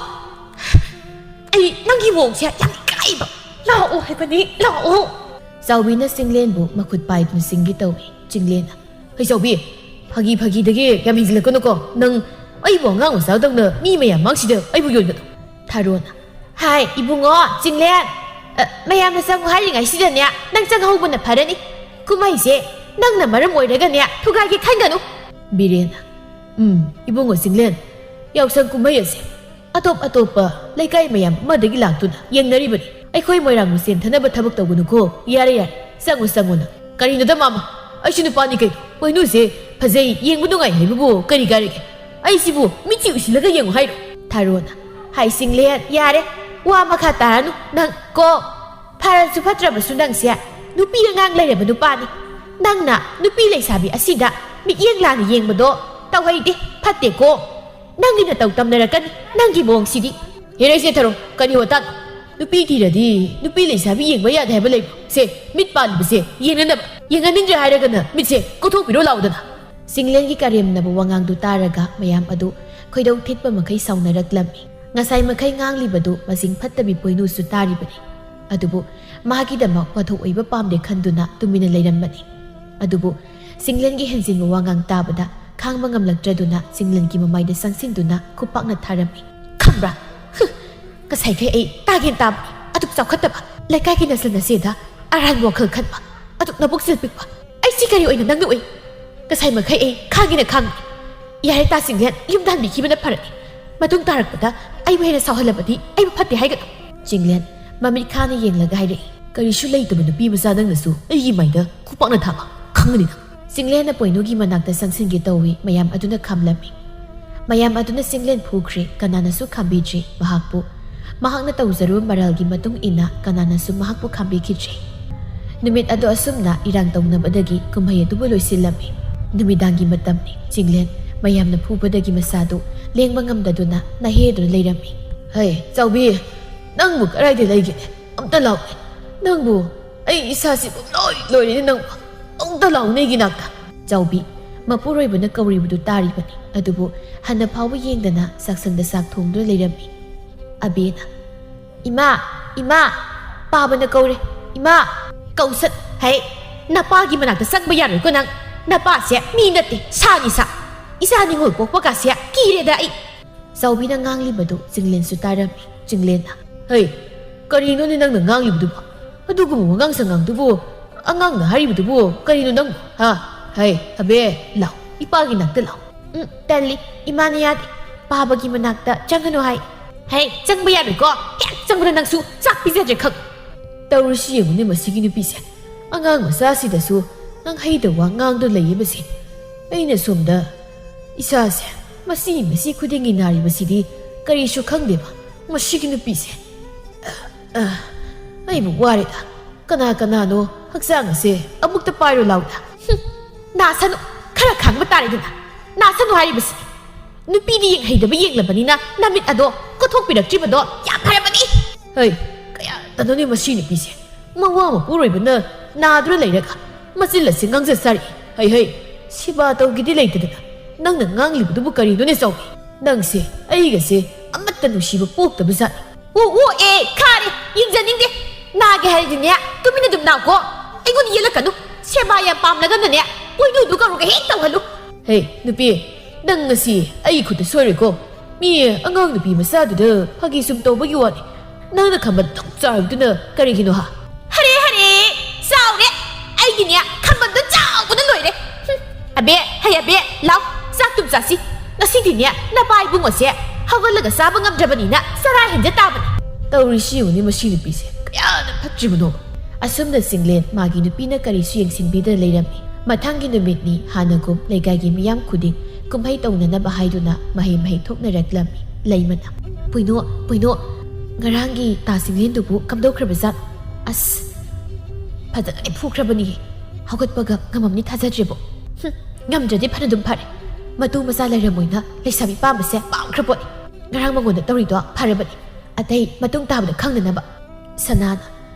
ꯑꯩ ꯅꯪꯒꯤ ꯃꯑꯣꯡꯁꯦ ꯌꯥꯝ ꯏꯀꯥꯏꯕ꯫ ꯂꯥꯛꯑꯣ ꯍꯥꯏꯕꯅꯤ, ꯂꯥꯛꯑꯣ꯫" ꯆꯥꯎꯕꯤꯅ ꯆꯤꯡꯂꯦꯟꯕꯨ ꯃꯈꯨꯠ ꯄꯥꯏꯗꯨꯅ ꯆꯤꯡꯒꯦ ꯇꯧꯏ꯫ ꯆꯤꯡꯂꯦꯟꯅ, "ꯍꯩ ꯆꯥꯎꯕꯤ, ꯐꯥꯒꯤ ꯐꯥꯒꯤꯗꯒꯤ ꯌꯥꯝ ꯍꯦꯟꯖꯤꯜꯂꯛꯀꯅꯨꯀꯣ꯫ ꯅꯪ ꯑꯩꯕꯨ ꯑꯉꯥꯡ ꯃꯆꯥꯗꯧꯅ ꯃꯤ ꯃꯌꯥꯝ ꯃꯥꯡꯁꯤꯗ ꯑꯩꯕꯨ ꯌꯣꯟꯒꯅꯨ꯫" ꯊꯥꯔꯣꯅ, "ꯍꯥꯏ ꯏꯕꯨꯡꯉꯣ ꯆꯤꯡꯂꯦꯟ, ꯑ, ꯃꯌꯥꯝꯅ ꯆꯪꯉꯨ ꯍꯥꯏꯔꯤꯉꯩꯁꯤꯗꯅꯦ ꯅꯪ ꯆꯪꯍꯧꯕꯅ ꯐꯔꯅꯤ꯫ ꯀꯨꯝꯍꯩꯁꯦ ꯅꯪꯅ ꯃꯔꯝ ꯑꯣꯏꯔꯒꯅꯦ ꯊꯨꯒꯥꯏꯒꯦ ꯈꯟꯒꯅꯨ꯫" ꯕꯤꯔꯦꯟꯅ, "ꯎꯝ, ꯏꯕꯨꯡꯉꯣ ꯆꯤꯡꯂꯦꯟ, ꯌꯥꯎꯁꯪ ꯀꯨꯝꯍꯩ ꯑꯁꯦ ꯑꯇꯣꯞ ꯑꯇꯣꯞꯄ ꯂꯩꯀꯥꯏ ꯃꯌꯥꯝ ꯑꯃꯗꯒꯤ ꯂꯥꯛꯇꯨꯅ ꯌꯦꯡꯅꯔꯤꯕꯅꯤ꯫ ꯑꯩꯈꯣꯏ ꯃꯣꯏꯔꯥꯡꯕꯨ ꯆꯦꯟꯊꯅꯕ ꯊꯕꯛ ꯇꯧꯒꯅꯨꯀꯣ꯫ ꯌꯥꯔꯦ, ꯌꯥꯔꯦ, ꯆꯪꯉꯨ, ꯆꯪꯉꯨ ꯅꯪ꯫ ꯀꯔꯤꯅꯣꯗ ꯃꯥꯃ? ꯑꯩꯁꯨ ꯅꯨꯄꯥꯅꯤ ꯀꯩꯅꯣ꯫ ꯄꯣꯏꯅꯨꯁꯦ ꯐꯖꯩ, ꯌꯦꯡꯕ ꯅꯨꯡꯉꯥꯏ ꯍꯥꯏꯕꯕꯨ ꯀꯔꯤ ꯀꯥꯏꯔꯒꯦ? ꯑꯩꯁꯤꯕꯨ ꯃꯤꯠꯁꯤ ꯎꯏꯁꯤꯜꯂꯒ ꯌꯦꯡꯉꯨ ꯍꯥꯏꯔꯣ?" ꯊꯥꯔꯣꯅ, "ꯍꯥꯏ ꯆꯤꯡꯂꯦꯟ, ꯌꯥꯔꯦ, ꯋꯥ ꯃꯈꯥ ꯇꯥꯔꯅꯨ ꯅꯪ ꯀꯣ꯫ ꯐꯔꯁꯨ ꯐꯠꯇ꯭ꯔꯕꯁꯨ ꯅꯪꯁꯦ ꯅꯨꯄꯤ ꯑꯉꯥꯡ ꯂꯩꯔꯕ ꯅꯨꯄꯥꯅꯤ꯫ ꯅꯪꯅ ꯅꯨꯄꯤ ꯂꯩꯁꯥꯕꯤ ꯑꯁꯤꯗ ꯃꯤꯠꯌꯦꯡ ꯂꯥꯟꯅ ꯌꯦꯡꯕꯗꯣ ꯇꯧꯍꯩꯗꯦ, ꯐꯠꯇꯦꯀꯣ꯫ ꯅꯪꯒꯤ ꯅꯇꯧ ꯇꯝꯅꯔꯛꯀꯅꯤ, ꯅꯪꯒꯤ ꯃꯑꯣꯡꯁꯤꯗꯤ꯫" "ꯍꯦꯔꯩ ꯁꯦꯊꯔꯣ, ꯀꯔꯤ ꯋꯥꯇꯥꯅꯣ? ꯅꯨꯄꯤ ꯊꯤꯔꯗꯤ ꯅꯨꯄꯤ ꯂꯩꯁꯥꯕꯤ ꯌꯦꯡꯕ ꯌꯥꯗꯦ ꯍꯥꯏꯕ ꯂꯩꯕ꯭ꯔꯣ? ꯁꯦ, ꯃꯤꯠ ꯄꯥꯜꯂꯤꯕꯁꯦ ꯌꯦꯡꯅꯅꯕ, ꯌꯦꯡꯍꯟꯅꯤꯡꯗ꯭ꯔꯦ ꯍꯥꯏꯔꯒꯅ ꯃꯤꯠꯁꯦ ꯀꯣꯊꯣꯛꯄꯤꯔꯣ ꯂꯥꯎꯗꯅ꯫" ꯆꯤꯡꯂꯦꯟꯒꯤ ꯀꯔꯦꯝꯅꯕ ꯋꯥꯉꯥꯡꯗꯨ ꯇꯥꯔꯒ ꯃꯌꯥꯝ ꯑꯗꯨ ꯈꯣꯏꯗꯧ ꯊꯤꯠꯄ ꯃꯈꯩ ꯁꯥꯎꯅꯔꯛꯂꯝꯃꯤ꯫ ꯉꯁꯥꯏ ꯃꯈꯩ ꯉꯥꯡꯂꯤꯕꯗꯨ ꯃꯁꯤꯡ ꯐꯠꯇꯕꯤ ꯄꯣꯏꯅꯨꯁꯨ ꯇꯥꯔꯤꯕꯅꯤ꯫ ꯑꯗꯨꯕꯨ ꯃꯍꯥꯛꯀꯤꯗꯃꯛ ꯋꯥꯊꯣꯛ ꯑꯣꯏꯕ ꯄꯥꯝꯗꯦ ꯈꯟꯗꯨꯅ ꯇꯨꯃꯤꯟꯅ ꯂꯩꯔꯝꯕꯅꯤ꯫ ꯑꯗꯨꯕꯨ ꯆꯤꯡꯂꯦꯟꯒꯤ ꯍꯦꯟꯖꯤꯟꯕ ꯋꯥꯉꯥꯡ ꯇꯥꯕꯗ ꯈꯥꯡꯕ ꯉꯝꯂꯛꯇ꯭ꯔꯗꯨꯅ ꯆꯤꯡꯂꯦꯟꯒꯤ ꯃꯃꯥꯏꯗ ꯆꯪꯁꯤꯟꯗꯨꯅ ꯈꯨꯄꯥꯛꯅ ꯊꯥꯔꯝꯃꯤ꯫ "ꯈꯪꯕ꯭ꯔꯥ? ꯍꯨ! ꯉꯁꯥꯏꯈꯩ ꯑꯩ ꯇꯥꯒꯦꯟ ꯇꯥꯕꯅꯤ꯫ ꯑꯗꯨꯛ ꯆꯥꯎꯈꯠꯇꯕ ꯂꯩꯀꯥꯏꯒꯤ ꯅꯁꯦ ꯅꯁꯦꯗ ꯑꯔꯥꯟꯕ ꯋꯥꯈꯜ ꯈꯟꯕ, ꯑꯗꯨꯛ ꯅꯕꯨꯛ ꯆꯤꯜ ꯄꯤꯛꯄ꯫ ꯑꯩ ꯁꯤ ꯀꯔꯤ ꯑꯣꯏꯅ ꯅꯪꯅ ꯎꯏ? ꯉꯁꯥꯏ ꯃꯈꯩ ꯑꯩ ꯈꯥꯡꯒꯦꯅ ꯈꯥꯡꯕꯅꯤ꯫ ꯌꯥꯔꯦ ꯇꯥ ꯆꯤꯡꯂꯦꯟ, ꯌꯨꯝꯗ ꯍꯟꯕꯤꯈꯤꯕꯅ ꯐꯔꯅꯤ꯫ ꯃꯇꯨꯡ ꯇꯥꯔꯛꯄꯗ ꯑꯩꯕꯨ ꯍꯦꯟꯅ ꯁꯥꯎꯍꯜꯂꯕꯗꯤ ꯑꯩꯕꯨ ꯐꯠꯇꯦ ꯍꯥꯏꯒꯅꯨ꯫" ꯆꯤꯡꯂꯦꯟ ꯃꯃꯤꯠ ꯈꯥꯅ ꯌꯦꯡꯂꯒ ꯍꯥꯏꯔꯛꯏ꯫ "ꯀꯔꯤꯁꯨ ꯂꯩꯇꯕ ꯅꯨꯄꯤ ꯃꯆꯥ ꯅꯪꯅꯁꯨ ꯑꯩꯒꯤ ꯃꯥꯏꯗ ꯈꯨꯄꯥꯛꯅ ꯊꯥꯕ? ꯈꯪꯒꯅꯤ ꯅꯪ꯫" ꯆꯤꯡꯂꯦꯟꯅ ꯄꯣꯏꯅꯨꯒꯤ ꯃꯅꯥꯛꯇ ꯆꯪꯁꯤꯟꯒꯦ ꯇꯧꯏ꯫ ꯃꯌꯥꯝ ꯑꯗꯨꯅ ꯈꯥꯝꯂꯝꯃꯤ꯫ ꯃꯌꯥꯝ ꯑꯗꯨꯅ ꯆꯤꯡꯂꯦꯟ ꯐꯨꯈ꯭ꯔꯦ꯫ ꯀꯅꯥꯅꯁꯨ ꯈꯥꯝꯕꯤꯗ꯭ꯔꯤ ꯃꯍꯥꯛꯄꯨ꯫ ꯃꯍꯥꯛꯅ ꯇꯧꯖꯔꯨꯕ ꯃꯔꯥꯜꯒꯤ ꯃꯇꯨꯡ ꯏꯟꯅ ꯀꯅꯥꯅꯁꯨ ꯃꯍꯥꯛꯄꯨ ꯈꯥꯝꯕꯤꯈꯤꯗ꯭ꯔꯤ꯫ ꯅꯨꯃꯤꯠ ꯑꯗꯨ ꯑꯁꯨꯝꯅ ꯏꯔꯥꯡ ꯇꯧꯅꯕꯗꯒꯤ ꯀꯨꯝꯍꯩ ꯑꯗꯨꯕꯨ ꯂꯣꯏꯁꯤꯜꯂꯝꯃꯤ꯫ ꯅꯨꯃꯤꯗꯥꯡꯒꯤ ꯃꯇꯝꯅꯤ꯫ ꯆꯤꯡꯂꯦꯟ ꯃꯌꯥꯝꯅ ꯐꯨꯕꯗꯒꯤ ꯃꯁꯥꯗꯨ ꯂꯦꯡꯕ ꯉꯝꯗꯗꯨꯅ ꯅꯥꯍꯦꯗꯨꯅ ꯂꯩꯔꯝꯃꯤ꯫ "ꯍꯩ, ꯆꯥꯎꯕꯤ, ꯅꯪꯕꯨ ꯀꯗꯥꯏꯗ ꯂꯩꯒꯦꯅꯦ? ꯑꯝꯇ ꯂꯥꯎꯅꯦ꯫ ꯅꯪꯕꯨ ꯑꯩ ꯏꯁꯥꯁꯤ ꯄꯨꯝꯂꯣꯏ ꯂꯣꯏꯔꯦꯅꯦ ꯅꯪꯕꯨ꯫ ꯑꯝꯇ ꯂꯥꯎꯅꯦ ꯑꯩꯒꯤ ꯅꯥꯛꯇ꯫" ꯆꯥꯎꯕꯤ, ꯃꯄꯨꯔꯣꯏꯕꯅ ꯀꯧꯔꯤꯕꯗꯨ ꯇꯥꯔꯤꯕꯅꯤ꯫ ꯑꯗꯨꯕꯨ ꯍꯟꯅ ꯐꯥꯎꯕ ꯌꯦꯡꯗꯅ ꯆꯥꯛꯁꯪꯗ ꯆꯥꯛ ꯊꯣꯡꯗꯨꯅ ꯂꯩꯔꯝꯃꯤ꯫ ꯑꯕꯦꯅ, "ꯏꯃꯥ, ꯏꯃꯥ, ꯄꯥꯕꯅ ꯀꯧꯔꯦ, ꯏꯃꯥ!" ꯀꯧꯁꯠ, ꯍꯩ, ꯅꯄꯥꯒꯤ ꯃꯅꯥꯛꯇ ꯆꯪꯕ ꯌꯥꯔꯣꯏꯀꯣ ꯅꯪ꯫ ꯅꯄꯥꯁꯦ ꯃꯤ ꯅꯠꯇꯦ, ꯁꯥꯅꯤ ꯁꯥ꯫ ꯏꯆꯥ ꯅꯤꯉꯣꯜ ꯄꯣꯛꯄ ꯀꯥꯁꯦ ꯀꯤꯔꯦꯗ ꯑꯩ꯫ ꯆꯥꯎꯕꯤꯅ ꯉꯥꯡꯂꯤꯕꯗꯨ ꯆꯤꯡꯂꯦꯟꯁꯨ ꯇꯥꯔꯝꯃꯤ꯫ ꯆꯤꯡꯂꯦꯟꯅ, "ꯍꯩ, ꯀꯔꯤꯅꯣꯅꯦ ꯅꯪꯅ ꯉꯥꯡꯂꯤꯕꯗꯨꯕꯣ? ꯑꯗꯨꯒꯨꯝꯕ ꯋꯥꯉꯥꯡ ꯁꯉꯥꯡꯗꯨꯕꯨ, ꯑꯉꯥꯡꯅ ꯍꯥꯏꯔꯤꯕꯗꯨꯕꯨ ꯀꯔꯤꯅꯣ ꯅꯪꯕꯨ, ꯍꯥ? ꯍꯩ, ꯑꯕꯦ, ꯂꯥꯎ, ꯏꯄꯥꯒꯤ ꯅꯥꯛꯇ ꯂꯥꯎ꯫" "ꯎꯝ, ꯇꯜꯂꯤ, ꯏꯃꯥꯅ ꯌꯥꯗꯦ꯫ ꯄꯥꯕꯒꯤ ꯃꯅꯥꯛꯇ ꯆꯪꯒꯅꯨ ꯍꯥꯏ꯫" "ꯍꯩ, ꯆꯪꯕ ꯌꯥꯔꯣꯏꯀꯣ꯫ ꯍꯦꯛ ꯆꯪꯕꯗ ꯅꯪꯁꯨ ꯆꯥꯛ ꯄꯤꯖꯗ꯭ꯔꯦ ꯈꯪ꯫" ꯇꯧꯔꯤꯁꯤ ꯌꯦꯡꯉꯨꯅꯦ ꯃꯁꯤꯒꯤ ꯅꯨꯄꯤꯁꯦ꯫ ꯑꯉꯥꯡ ꯃꯆꯥꯁꯤꯗꯁꯨ ꯉꯥꯡꯍꯩꯗ ꯋꯥ ꯉꯥꯡꯗꯨꯅ ꯂꯩꯌꯦ ꯃꯁꯤ꯫ ꯑꯩꯅ ꯁꯣꯝꯗ ꯏꯆꯥꯁꯦ ꯃꯁꯤ ꯃꯁꯤ ꯈꯨꯗꯤꯡꯒꯤ ꯅꯥꯔꯤꯕꯁꯤꯗꯤ ꯀꯔꯤꯁꯨ ꯈꯪꯗꯦꯕ ꯃꯁꯤꯒꯤ ꯅꯨꯄꯤꯁꯦ꯫ ꯑ, ꯑ, ꯑꯩꯕꯨ ꯋꯥꯔꯦꯗ꯫ ꯀꯅꯥ ꯀꯅꯥꯅꯣ ꯍꯛꯆꯥꯡ ꯑꯁꯦ ꯑꯃꯨꯛꯇ ꯄꯥꯏꯔꯨ ꯂꯥꯎꯗ꯫ ꯍꯨꯝ, ꯅꯥꯁꯅꯨ, ꯈꯔ ꯈꯥꯡꯕ ꯇꯥꯔꯦꯗꯅ꯫ ꯅꯥꯁꯅꯨ ꯍꯥꯏꯔꯤꯕꯁꯤ꯫ ꯅꯨꯄꯤꯗꯤ ꯌꯦꯡꯍꯩꯗꯕ ꯌꯦꯡꯂꯕꯅꯤꯅ ꯅꯃꯤꯠ ꯑꯗꯣ ꯀꯣꯠꯊꯣꯛꯄꯤꯔꯛꯇ꯭ꯔꯤꯕꯗꯣ ꯌꯥꯝ ꯐꯔꯕꯅꯤ꯫ ꯍꯩ, ꯀꯌꯥꯗꯅꯣꯅꯦ ꯃꯁꯤ ꯅꯨꯄꯤꯁꯦ꯫ ꯃꯋꯥ ꯃꯄꯨꯔꯣꯏꯕꯅ ꯅꯥꯗꯨꯅ ꯂꯩꯔꯒ ꯃꯆꯤꯜ ꯑꯁꯤ ꯉꯥꯡꯖ ꯁꯥꯔꯛꯏ꯫ ꯍꯩ ꯍꯩ, ꯁꯦꯕꯥ ꯇꯧꯒꯦꯗꯤ ꯂꯩꯇꯗꯅ ꯅꯪꯅ ꯉꯥꯡꯂꯤꯕꯗꯨꯕꯨ ꯀꯔꯤꯅꯣꯅꯦ ꯆꯥꯎꯕꯤ? ꯅꯪꯁꯦ ꯑꯩꯒꯁꯦ ꯑꯃꯠꯇ ꯅꯨꯡꯁꯤꯕ ꯄꯣꯛꯇꯕ ꯖꯥꯠꯅꯤ꯫ ꯑꯣ, ꯑꯣ, ꯑꯦ, ꯈꯥꯔꯦ, ꯌꯦꯡꯖꯅꯤꯡꯗꯦ꯫ ꯅꯥꯒꯦ ꯍꯥꯏꯔꯗꯤꯅꯦ, ꯇꯨꯃꯤꯟꯅ ꯑꯗꯨꯝ ꯅꯥꯎꯀꯣ꯫ ꯑꯩꯉꯣꯟꯗ ꯌꯦꯠꯂꯛꯀꯅꯨ꯫ ꯁꯦꯕꯥ ꯌꯥꯝ ꯄꯥꯝꯂꯒꯅꯅꯦ, ꯄꯣꯏꯅꯨꯗꯨ ꯀꯧꯔꯒ ꯍꯦꯛ ꯇꯧꯍꯜꯂꯨ꯫ ꯍꯦ, ꯅꯨꯄꯤ, ꯅꯪ ꯉꯁꯤ ꯑꯩ ꯈꯨꯠꯇ ꯁꯣꯏꯔꯣꯏꯀꯣ꯫ ꯃꯤ ꯑꯉꯥꯡ ꯅꯨꯄꯤ ꯃꯆꯥꯗꯨꯗ ꯐꯥꯒꯤ ꯁꯨꯝ ꯇꯧꯕꯒꯤ ꯋꯥꯅꯤ꯫ ꯅꯪꯅ ꯈꯝꯕꯟ ꯑꯗꯨꯛ ꯆꯥꯎꯔꯤꯕꯗꯨꯅ ꯀꯔꯤꯒꯤꯅꯣ ꯍꯥ? ꯍꯔꯦ, ꯍꯔꯦ, ꯆꯥꯎꯔꯦ꯫ ꯑꯩꯒꯤꯅꯦ, ꯈꯝꯕꯟꯗꯣ ꯆꯥꯎꯕꯅ ꯂꯣꯏꯔꯦ꯫ ꯍꯨꯝ, ꯑꯕꯦ, ꯍꯩ ꯑꯕꯦ, ꯂꯥꯎ, ꯆꯥꯛ ꯇꯨꯝ ꯆꯥꯁꯤ꯫ ꯉꯁꯤꯗꯤꯅꯦ, ꯅꯄꯥ ꯏꯕꯨꯡꯉꯣꯁꯦ ꯍꯧꯒꯠꯂꯒ ꯆꯥꯕ ꯉꯝꯗ꯭ꯔꯕꯅꯤꯅ ꯆꯔꯥ ꯍꯦꯟꯖ ꯇꯥꯕꯅꯤ꯫ ꯇꯧꯔꯤꯁꯤ ꯌꯦꯡꯉꯨꯅꯦ ꯃꯁꯤ ꯅꯨꯄꯤꯁꯦ, ꯀꯌꯥꯗ ꯐꯠꯇ꯭ꯔꯤꯕꯅꯣ꯫ ꯑꯁꯨꯝꯅ ꯆꯤꯡꯂꯦꯟ ꯃꯥꯒꯤ ꯅꯨꯄꯤꯅ ꯀꯔꯤꯁꯨ ꯌꯦꯡꯁꯤꯟꯕꯤꯗꯅ ꯂꯩꯔꯝꯃꯤ꯫ ꯃꯊꯪꯒꯤ ꯅꯨꯃꯤꯠꯅꯤ ꯍꯥꯟꯅꯒꯨꯝ ꯂꯩꯀꯥꯏꯒꯤ ꯃꯤꯌꯥꯝ ꯈꯨꯗꯤꯡ ꯀꯨꯝꯍꯩ ꯇꯧꯅꯅꯕ ꯍꯥꯏꯗꯨꯅ ꯃꯍꯩ ꯃꯍꯩ ꯊꯣꯛꯅꯔꯛꯂꯝꯃꯤ꯫ ꯂꯩꯃꯅ, "ꯄꯣꯏꯅꯣ, ꯄꯣꯏꯅꯣ, ꯉꯔꯥꯡꯒꯤ ꯇꯥ ꯆꯤꯡꯂꯦꯟꯗꯨꯕꯨ ꯀꯝꯗꯧꯈ꯭ꯔꯕ ꯖꯥꯠ? ꯑꯁ, ꯐꯖꯅꯗꯤ ꯐꯨꯈ꯭ꯔꯕꯅꯤ꯫ ꯍꯧꯒꯠꯄꯒ ꯉꯝꯃꯝꯅꯤ ꯊꯥꯖꯗ꯭ꯔꯦꯕꯣ꯫ ꯍꯨꯝ, ꯉꯝꯗ꯭ꯔꯗꯤ ꯐꯅꯗꯨꯝ ꯐꯔꯦ꯫ ꯃꯇꯨ ꯃꯆꯥ ꯂꯩꯔꯝꯃꯣꯏꯅ ꯂꯩꯁꯥꯕꯤ ꯄꯥꯝꯕꯁꯦ ꯄꯥꯝꯈ꯭ꯔ ꯄꯣꯠꯅꯤ꯫ ꯉꯔꯥꯡ ꯃꯉꯣꯟꯗ ꯇꯧꯔꯤꯗꯣ ꯐꯔꯕꯅꯤ꯫ ꯑꯇꯩ ꯃꯇꯨꯡ ꯇꯥꯕꯗ ꯈꯪꯗꯅꯕ꯫" ꯁꯅꯥꯅ,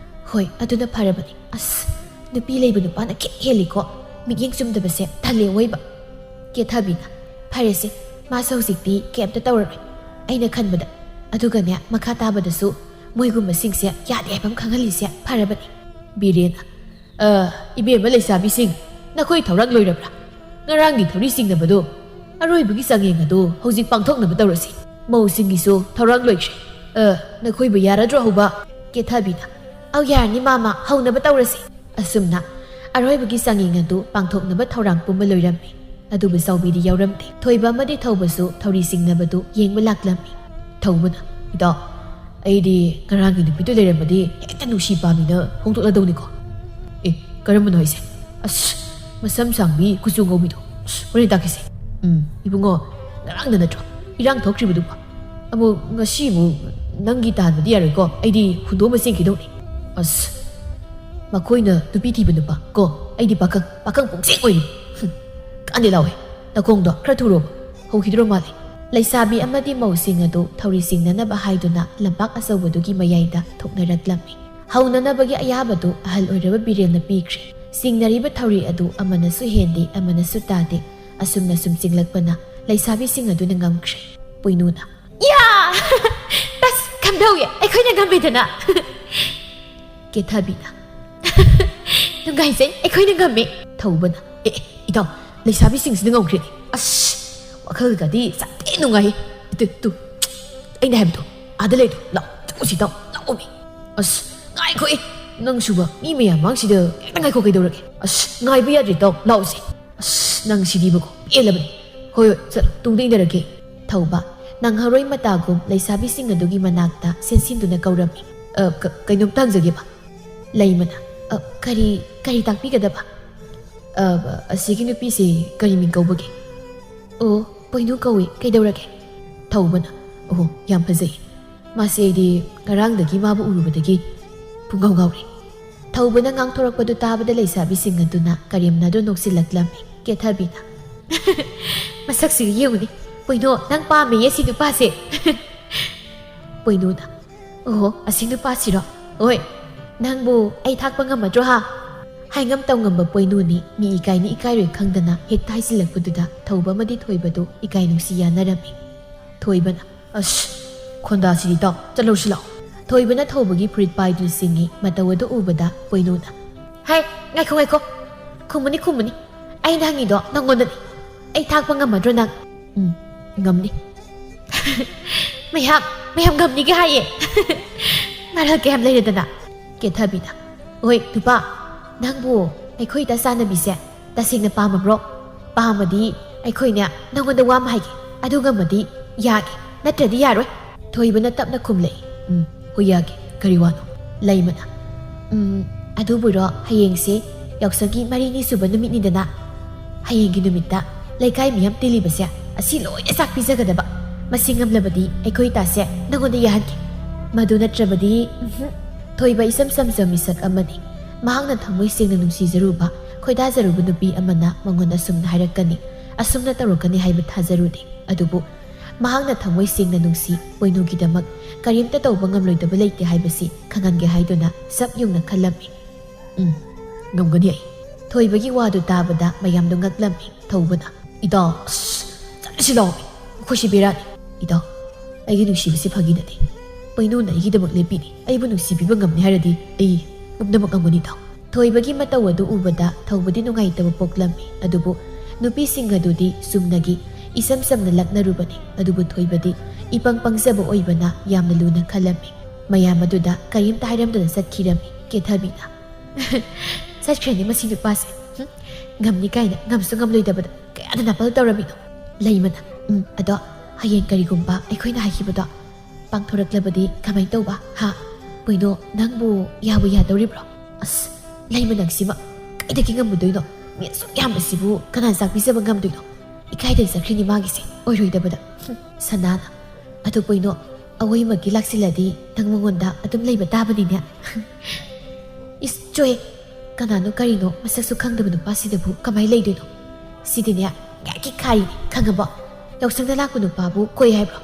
"ꯍꯣꯏ, ꯑꯗꯨꯅ ꯐꯔꯕꯅꯤ꯫ ꯑꯁ, ꯅꯨꯄꯤ ꯂꯩꯕ ꯅꯨꯄꯥꯅ ꯈꯤꯠ ꯍꯦꯜꯂꯤꯀꯣ꯫ ꯃꯤꯠꯌꯦꯡ ꯆꯨꯝꯗꯕꯁꯦ ꯇꯜꯂꯦ ꯑꯣꯏꯕ꯫" ꯀꯦꯊꯕꯤꯅ, "ꯐꯔꯦꯁꯦ, ꯃꯥꯁꯨ ꯍꯧꯖꯤꯛꯇꯤ ꯀꯩꯝꯇ ꯇꯧꯔꯔꯣꯏ꯫ ꯑꯩꯅ ꯈꯟꯕꯗ꯫ ꯑꯗꯨꯒꯅꯦ, ꯃꯈꯥ ꯇꯥꯕꯗꯁꯨ ꯃꯣꯏꯒꯨꯝꯕꯁꯤꯡꯁꯦ ꯌꯥꯗꯦ ꯍꯥꯏꯕ ꯑꯃ ꯈꯪꯍꯜꯂꯤꯁꯦ ꯐꯔꯕꯅꯤ꯫" ꯕꯤꯔꯦꯟꯅ, "ꯑ, ꯏꯕꯦꯝꯃ ꯂꯩꯁꯥꯕꯤꯁꯤꯡ, ꯅꯈꯣꯏ ꯊꯧꯔꯥꯡ ꯂꯣꯏꯔꯕ꯭ꯔꯥ? ꯉꯔꯥꯡꯒꯤ ꯊꯧꯔꯤ ꯆꯤꯡꯅꯕꯗꯣ, ꯑꯔꯣꯏꯕꯒꯤ ꯆꯥꯡꯌꯦꯡ ꯑꯗꯨ ꯍꯧꯖꯤꯛ ꯄꯥꯡꯊꯣꯛꯅꯕ ꯇꯧꯔꯁꯤ꯫ ꯃꯧꯁꯤꯡꯒꯤꯁꯨ ꯊꯧꯔꯥꯡ ꯂꯣꯏꯈ꯭ꯔꯦ꯫ ꯑ, ꯅꯈꯣꯏꯕꯨ ꯌꯥꯔꯗ꯭ꯔꯣ ꯍꯧꯕ?" ꯀꯦꯊꯕꯤꯅ, "ꯑꯧ, ꯌꯥꯔꯅꯤ ꯃꯥꯃ, ꯍꯧꯅꯕ ꯇꯧꯔꯁꯤ꯫" ꯑꯁꯨꯝꯅ ꯑꯔꯣꯏꯕꯒꯤ ꯆꯥꯡꯌꯦꯡ ꯑꯗꯨ ꯄꯥꯡꯊꯣꯛꯅꯕ ꯊꯧꯔꯥꯡ ꯄꯨꯝꯕ ꯂꯣꯏꯔꯝꯃꯤ꯫ ꯑꯗꯨꯕꯨ ꯆꯥꯎꯕꯤꯗꯤ ꯌꯥꯎꯔꯝꯗꯦ꯫ ꯊꯣꯏꯕ ꯑꯃꯗꯤ ꯊꯧꯕꯁꯨ ꯊꯧꯔꯤ ꯆꯤꯡꯅꯕꯗꯨ ꯌꯦꯡꯕ ꯂꯥꯛꯂꯝꯃꯤ꯫ ꯊꯧꯕꯅ, "ꯏꯇꯥꯎ, ꯑꯩꯗꯤ ꯉꯔꯥꯡꯒꯤ ꯅꯨꯄꯤꯗꯨ ꯂꯩꯔꯝꯃꯗꯤ ꯍꯦꯛꯇ ꯅꯨꯡꯁꯤ ꯄꯥꯝꯃꯤꯅ ꯍꯣꯡꯗꯣꯛꯂꯗꯧꯅꯤꯀꯣ꯫ ꯑꯦ, ꯀꯔꯝꯕꯅꯣ ꯍꯥꯏꯁꯦ? ꯑꯁ, ꯃꯁꯝ ꯁꯥꯡꯕꯤ, ꯀꯨꯆꯨ ꯉꯧꯕꯤꯗꯣ꯫ ꯑꯁ, ꯍꯣꯔꯦꯟ ꯇꯥꯛꯈꯤꯁꯦ꯫ ꯎꯝ, ꯏꯕꯨꯡꯉꯣ, ꯉꯔꯥꯡꯗ ꯅꯠꯇ꯭ꯔꯣ ꯏꯔꯥꯡ ꯊꯣꯛꯈ꯭ꯔꯤꯕꯗꯨꯕꯣ? ꯑꯃꯨꯛ ꯉꯁꯤ ꯑꯃꯨꯛ ꯅꯪꯒꯤ ꯇꯥꯍꯟꯕꯗꯤ ꯌꯥꯔꯣꯏꯀꯣ꯫ ꯑꯩꯗꯤ ꯍꯨꯟꯗꯣꯛꯑꯝꯃ ꯆꯦꯟꯈꯤꯗꯧꯅꯤ꯫" ꯑꯁ, ꯃꯈꯣꯏꯅ ꯅꯨꯄꯤ ꯊꯤꯕ ꯅꯨꯄꯥ ꯀꯣ, ꯑꯩꯗꯤ ꯄꯥꯈꯪ, ꯄꯥꯈꯪ ꯄꯨꯡꯆꯦꯡ ꯑꯣꯏꯔꯤ꯫ ꯍꯨꯝ, ꯀꯥꯟꯗꯦ ꯂꯥꯎꯋꯦ, ꯅꯈꯣꯡꯗꯣ ꯈꯔ ꯊꯨꯔꯣ꯫ ꯍꯧꯈꯤꯗ꯭ꯔꯣ ꯃꯥꯜꯂꯦ꯫ ꯂꯩꯁꯥꯕꯤ ꯑꯃꯗꯤ ꯃꯧꯁꯤꯡ ꯑꯗꯨ ꯊꯧꯔꯤ ꯆꯤꯡꯅꯅꯕ ꯍꯥꯏꯗꯨꯅ ꯂꯝꯄꯥꯛ ꯑꯆꯧꯕꯗꯨꯒꯤ ꯃꯌꯥꯏꯗ ꯊꯣꯛꯅꯔꯛꯂꯝꯃꯤ꯫ ꯍꯧꯅꯅꯕꯒꯤ ꯑꯌꯥꯕꯗꯨ ꯑꯍꯜ ꯑꯣꯏꯔꯕ ꯕꯤꯔꯦꯟꯅ ꯄꯤꯈ꯭ꯔꯦ꯫ ꯆꯤꯡꯅꯔꯤꯕ ꯊꯧꯔꯤ ꯑꯗꯨ ꯑꯃꯅꯁꯨ ꯍꯦꯟꯗꯦ, ꯑꯃꯅꯁꯨ ꯇꯥꯗꯦ꯫ ꯑꯁꯨꯝꯅ ꯁꯨꯝ ꯆꯤꯡꯂꯛꯄꯅ ꯂꯩꯁꯥꯕꯤꯁꯤꯡ ꯑꯗꯨꯅ ꯉꯝꯈ꯭ꯔꯦ꯫ ꯄꯣꯏꯅꯨꯅ, "ꯌꯥ! ꯑꯁ, ꯀꯝꯗꯧꯏ? ꯑꯩꯈꯣꯏꯅ ꯉꯝꯃꯦꯗꯅ!" ꯀꯦꯊꯕꯤꯅ, "ꯅꯨꯡꯉꯥꯏꯖꯩ, ꯑꯩꯈꯣꯏꯅ ꯉꯝꯃꯦ꯫" ꯊꯧꯕꯅ, "ꯑꯦ, ꯑꯦ, ꯏꯇꯥꯎ, ꯂꯩꯁꯥꯕꯤꯁꯤꯡꯁꯤꯅ ꯉꯝꯈ꯭ꯔꯦ꯫ ꯑꯁ, ꯋꯥꯈꯜꯒꯗꯤ ꯆꯥꯇꯦ ꯅꯨꯡꯉꯥꯏ꯫ ꯇꯨ, ꯇꯨ, ꯑꯩꯅ ꯍꯥꯏꯕꯗꯣ, ꯑꯥꯗ ꯂꯩꯗꯣ, ꯂꯥꯛꯑꯣ, ꯆꯪꯉꯨꯁꯤ ꯏꯇꯥꯎ, ꯂꯥꯛꯑꯣꯃꯤ꯫ ꯑꯁ, ꯉꯥꯏꯈꯣ, ꯑꯦ, ꯅꯪꯁꯨꯕ, ꯃꯤ ꯃꯌꯥꯝ ꯃꯥꯡꯁꯤꯗ ꯍꯦꯛꯇ ꯉꯥꯏꯈꯣ, ꯀꯩꯗꯧꯔꯒꯦ? ꯑꯁ, ꯉꯥꯏꯕ ꯌꯥꯗ꯭ꯔꯦ ꯏꯇꯥꯎ, ꯂꯥꯛꯑꯣꯁꯦ꯫ ꯑꯁ, ꯅꯪ ꯁꯤꯗꯤꯕꯀꯣ, ꯄꯦꯜꯂꯕꯅꯤ꯫ ꯍꯣꯏ, ꯍꯣꯏ, ꯆꯠꯂꯣ, ꯇꯨꯡꯗ ꯏꯟꯅꯔꯒꯦ꯫" ꯊꯧꯕ, ꯅꯪꯍꯧꯔꯣꯏ ꯃꯇꯥꯒꯨꯝ ꯂꯩꯁꯥꯕꯤꯁꯤꯡ ꯑꯗꯨꯒꯤ ꯃꯅꯥꯛꯇ ꯆꯦꯟꯁꯤꯟꯗꯨꯅ ꯀꯧꯔꯝꯃꯤ꯫ "ꯑ, ꯀ-, ꯀꯩꯅꯣꯝꯇ ꯍꯪꯖꯒꯦꯕ꯫" ꯂꯩꯃꯅ, "ꯑ, ꯀꯔꯤ, ꯀꯔꯤ ꯇꯥꯛꯄꯤꯒꯗꯕ?" "ꯑ, ꯑꯁꯤꯒꯤ ꯅꯨꯄꯤꯁꯤ ꯀꯔꯤ ꯃꯤꯡ ꯀꯧꯕꯒꯦ?" "ꯑꯣ, ꯄꯣꯏꯅꯨ ꯀꯧꯏ, ꯀꯩꯗꯧꯔꯒꯦ?" ꯊꯧꯕꯅ, "ꯑꯣꯍꯣ, ꯌꯥꯝ ꯐꯖꯩ꯫ ꯃꯥꯁꯦ ꯑꯩꯗꯤ ꯉꯔꯥꯡꯗꯒꯤ ꯃꯥꯕꯨ ꯎꯔꯨꯕꯗꯒꯤ ꯄꯨꯡꯉꯥꯎ ꯉꯥꯎꯔꯦ꯫" ꯊꯧꯕꯅ ꯉꯥꯡꯊꯣꯔꯛꯄꯗꯨ ꯇꯥꯕꯗ ꯂꯩꯁꯥꯕꯤꯁꯤꯡ ꯑꯗꯨꯅ ꯀꯔꯦꯝꯅꯗꯨ ꯅꯣꯛꯁꯤꯜꯂꯛꯂꯝꯃꯤ꯫ ꯀꯦꯊꯕꯤꯅ, "ꯃꯁꯛꯁꯤꯒ ꯌꯦꯡꯉꯨꯅꯦ, ꯄꯣꯏꯅꯣ, ꯅꯪ ꯄꯥꯝꯃꯦꯌꯦ ꯁꯤ ꯅꯨꯄꯥꯁꯦ꯫" ꯄꯣꯏꯅꯨꯅ, "ꯑꯣꯍꯣ, ꯑꯁꯤ ꯅꯨꯄꯥꯁꯤꯔꯣ? ꯍꯣꯏ, ꯅꯪꯕꯨ ꯑꯩ ꯊꯥꯛꯄ ꯉꯝꯃꯗ꯭ꯔꯣ ꯍꯥ?" ꯍꯥꯏꯉꯝ ꯇꯧꯉꯝꯕ ꯄꯣꯏꯅꯨꯅꯤ ꯃꯤ ꯏꯀꯥꯏꯅꯤ ꯏꯀꯥꯏꯔꯣꯏ ꯈꯪꯗꯅ ꯍꯦꯛꯇ ꯍꯥꯏꯖꯤꯜꯂꯛꯄꯗꯨꯗ ꯊꯧꯕ ꯑꯃꯗꯤ ꯊꯣꯏꯕꯗꯨ ꯏꯀꯥꯏ ꯅꯨꯡꯁꯤ ꯌꯥꯅꯔꯝꯃꯤ꯫ ꯊꯣꯏꯕꯅ, "ꯑꯁ, ꯈꯣꯟꯗꯥꯁꯤꯗꯤ ꯇꯥꯎ, ꯆꯠꯂꯧꯁꯤ ꯂꯥꯛꯑꯣ꯫" ꯊꯣꯏꯕꯅ ꯊꯧꯕꯒꯤ ꯐꯨꯔꯤꯠ ꯄꯥꯏꯗꯨ ꯆꯤꯡꯏ꯫ ꯃꯇꯧ ꯑꯗꯨ ꯎꯕꯗ ꯄꯣꯏꯅꯨꯅ, ꯍꯥꯏ, ꯉꯥꯏꯈꯣ, ꯉꯥꯏꯈꯣ꯫ ꯈꯨꯝꯃꯨꯅꯤ, ꯈꯨꯝꯃꯨꯅꯤ꯫ ꯑꯩꯅ ꯍꯪꯉꯤꯗꯣ ꯅꯪꯉꯣꯟꯗꯅꯤ꯫ ꯑꯩ ꯊꯥꯛꯄ ꯉꯝꯃꯗ꯭ꯔꯣ ꯅꯪ? ꯎꯝ, ꯉꯝꯅꯤ꯫ ꯃꯌꯥꯝ, ꯃꯌꯥꯝ ꯉꯝꯅꯤꯒ ꯍꯥꯏꯌꯦ꯫ ꯃꯔꯛ ꯀꯌꯥꯝ ꯂꯩꯔꯗꯅ꯫ ꯀꯦꯊꯕꯤꯅ, "ꯍꯣꯏ, ꯅꯨꯄꯥ, ꯅꯪꯕꯨ ꯑꯩꯈꯣꯏ ꯏꯇꯥ ꯆꯥꯟꯅꯕꯤꯁꯦ ꯇꯁꯦꯡꯅ ꯄꯥꯝꯃꯕ꯭ꯔꯣ? ꯄꯥꯝꯃꯗꯤ ꯑꯩꯈꯣꯏꯅꯦ ꯅꯪꯉꯣꯟꯗ ꯋꯥ ꯑꯃ ꯍꯥꯏꯒꯦ꯫ ꯑꯗꯨ ꯉꯝꯃꯗꯤ ꯌꯥꯒꯦ, ꯅꯠꯇ꯭ꯔꯗꯤ ꯌꯥꯔꯣꯏ꯫" ꯊꯣꯏꯕꯅ ꯇꯞꯅ ꯈꯨꯝꯂꯛꯏ꯫ "ꯎꯝ, ꯍꯣꯏ, ꯌꯥꯒꯦ꯫ ꯀꯔꯤ ꯋꯥꯅꯣ?" ꯂꯩꯃꯅ, "ꯎꯝ, ꯑꯗꯨꯕꯨꯔꯣ, ꯍꯌꯦꯡꯁꯦ ꯌꯥꯎꯁꯪꯒꯤ ꯃꯔꯤꯅꯤ ꯁꯨꯕ ꯅꯨꯃꯤꯠꯅꯤꯗꯅ꯫ ꯍꯌꯦꯡꯒꯤ ꯅꯨꯃꯤꯠꯇ ꯂꯩꯀꯥꯏ ꯃꯤꯌꯥꯝ ꯇꯤꯜꯂꯤꯕꯁꯦ ꯑꯁꯤ ꯂꯣꯏꯅ ꯆꯥꯛ ꯄꯤꯖꯒꯗꯕ꯫ ꯃꯁꯤ ꯉꯝꯂꯕꯗꯤ ꯑꯩꯈꯣꯏ ꯏꯇꯥꯁꯦ ꯅꯪꯉꯣꯟꯗ ꯌꯥꯍꯟꯒꯦ꯫ ꯃꯗꯨ ꯅꯠꯇ꯭ꯔꯕꯗꯤ, ꯎꯝꯍꯨꯝ꯫" ꯊꯣꯏꯕ ꯏꯁꯝ ꯁꯝꯖ ꯃꯤꯁꯛ ꯑꯃꯅꯤ꯫ ꯃꯍꯥꯛꯅ ꯊꯃꯣꯏ ꯁꯦꯡꯅ ꯅꯨꯡꯁꯤꯖꯔꯨꯕ, ꯈꯣꯏꯗꯥꯖꯔꯨꯕ ꯅꯨꯄꯤ ꯑꯃꯅ ꯃꯉꯣꯟꯗ ꯑꯁꯨꯝꯅ ꯍꯥꯏꯔꯛꯀꯅꯤ, ꯑꯁꯨꯝꯅ ꯇꯧꯔꯛꯀꯅꯤ ꯍꯥꯏꯕ ꯊꯥꯖꯔꯨꯗꯦ꯫ ꯑꯗꯨꯕꯨ ꯃꯍꯥꯛꯅ ꯊꯃꯣꯏ ꯁꯦꯡꯅ ꯅꯨꯡꯁꯤ, ꯄꯣꯏꯅꯨꯒꯤꯗꯃꯛ ꯀꯔꯤꯝꯇ ꯇꯧꯕ ꯉꯝꯂꯣꯏꯗꯕ ꯂꯩꯇꯦ ꯍꯥꯏꯕꯁꯤ ꯈꯪꯍꯟꯒꯦ ꯍꯥꯏꯗꯨꯅ ꯆꯞ ꯌꯨꯡꯅ ꯈꯜꯂꯝꯃꯤ꯫ "ꯎꯝ, ꯉꯝꯒꯅꯤ ꯑꯩ꯫" ꯊꯣꯏꯕꯒꯤ ꯋꯥꯗꯨ ꯇꯥꯕꯗ ꯃꯌꯥꯝꯗꯨ ꯉꯛꯂꯝꯃꯤ꯫ ꯊꯧꯕꯅ, "ꯏꯇꯥꯎ, ꯑꯁ, ꯆꯠꯂꯁꯤ ꯂꯥꯎꯃꯤ꯫ ꯃꯈꯣꯏꯁꯤ ꯕꯦꯔꯥꯅꯤ꯫ ꯏꯇꯥꯎ, ꯑꯩꯒꯤ ꯅꯨꯡꯁꯤꯕꯁꯤ ꯐꯥꯒꯤ ꯅꯠꯇꯦ꯫ ꯄꯣꯏꯅꯨꯅ ꯑꯩꯒꯤꯗꯃꯛ ꯂꯦꯞꯄꯤꯅꯤ꯫ ꯑꯩꯕꯨ ꯅꯨꯡꯁꯤꯕꯤꯕ ꯉꯝꯅꯤ ꯍꯥꯏꯔꯗꯤ ꯑꯩ ꯄꯨꯝꯅꯃꯛ ꯉꯝꯒꯅꯤ, ꯏꯇꯥꯎ꯫" ꯊꯣꯏꯕꯒꯤ ꯃꯇꯧ ꯑꯗꯨ ꯎꯕꯗ ꯊꯧꯕꯗꯤ ꯅꯨꯡꯉꯥꯏꯇꯕ ꯄꯣꯛꯂꯝꯃꯤ꯫ ꯑꯗꯨꯕꯨ ꯅꯨꯄꯤꯁꯤꯡ ꯑꯗꯨꯗꯤ ꯆꯨꯝꯅꯒꯤ ꯏꯁꯝ ꯁꯝꯅ ꯂꯛꯅꯔꯨꯕꯅꯤ꯫ ꯑꯗꯨꯕꯨ ꯊꯣꯏꯕꯗꯤ ꯏꯄꯪ ꯄꯪꯖꯕ ꯑꯣꯏꯕꯅ ꯌꯥꯝꯅ ꯂꯨꯅ ꯈꯜꯂꯝꯃꯤ꯫ ꯃꯌꯥꯝ ꯑꯗꯨꯗ ꯀꯔꯤꯝꯇ ꯍꯥꯏꯔꯝꯗꯅ ꯆꯠꯈꯤꯔꯝꯃꯤ꯫ ꯀꯦꯊꯕꯤꯅ, "ꯆꯠꯈ꯭ꯔꯦꯅꯦ ꯃꯁꯤ ꯅꯨꯄꯥꯁꯦ꯫ ꯍꯨꯝ, ꯉꯝꯅꯤ ꯀꯥꯏꯅ ꯉꯝꯁꯨ ꯉꯝꯂꯣꯏꯗꯕꯗ ꯀꯌꯥꯗ ꯅꯥꯄꯜ ꯇꯧꯔꯝꯃꯤꯅꯣ?" ꯂꯩꯃꯅ, "ꯎꯝ, ꯑꯗꯣ ꯍꯌꯦꯡ ꯀꯔꯤꯒꯨꯝꯕ ꯑꯩꯈꯣꯏꯅ ꯍꯥꯏꯈꯤꯕꯗꯣ ꯄꯥꯡꯊꯣꯔꯛꯂꯕꯗꯤ ꯀꯃꯥꯏ ꯇꯧꯕ, ꯍꯥ? ꯄꯣꯏꯅꯣ, ꯅꯪꯕꯨ ꯌꯥꯕꯨ ꯌꯥꯗꯧꯔꯤꯕ꯭ꯔꯣ?" ꯑꯁ, ꯂꯩꯃ ꯅꯪꯁꯤꯃ ꯀꯩꯗꯒꯤ ꯉꯝꯃꯨꯗꯣꯏꯅꯣ? ꯃꯤ ꯑꯁꯨꯛ ꯌꯥꯝꯕꯁꯤꯕꯨ ꯀꯅꯥ ꯆꯥꯛ ꯄꯤꯖꯕ ꯉꯝꯗꯣꯏꯅꯣ? ꯏꯀꯥꯏꯗꯅ ꯆꯠꯈ꯭ꯔꯤꯅꯤ ꯃꯥꯒꯤꯁꯦ, ꯑꯣꯏꯔꯣꯏꯗꯕꯗ꯫ ꯍꯨꯝ, ꯁꯅꯥꯅ, "ꯑꯗꯨ ꯄꯣꯏꯅꯣ, ꯑꯋꯣꯏꯃꯛꯀꯤ ꯂꯥꯛꯁꯤꯜꯂꯗꯤ ꯅꯪ ꯃꯉꯣꯟꯗ ꯑꯗꯨꯝ ꯂꯩꯕ ꯇꯥꯕꯅꯤꯅꯦ?" "ꯏꯁ, ꯆꯣꯍꯦ, ꯀꯅꯥꯅꯣ ꯀꯔꯤꯅꯣ ꯃꯁꯛꯁꯨ ꯈꯪꯗꯕ ꯅꯨꯄꯥꯁꯤꯗꯕꯨ ꯀꯃꯥꯏ ꯂꯩꯗꯣꯏꯅꯣ? ꯁꯤꯗꯤꯅꯦ, ꯉꯥꯏꯀꯤ ꯈꯥꯔꯤꯅꯤ, ꯈꯪꯉꯕꯣ? ꯌꯥꯎꯁꯪꯗ ꯂꯥꯛꯄ ꯅꯨꯄꯥꯕꯨ ꯀꯣꯏ ꯍꯥꯏꯕ꯭ꯔꯣ?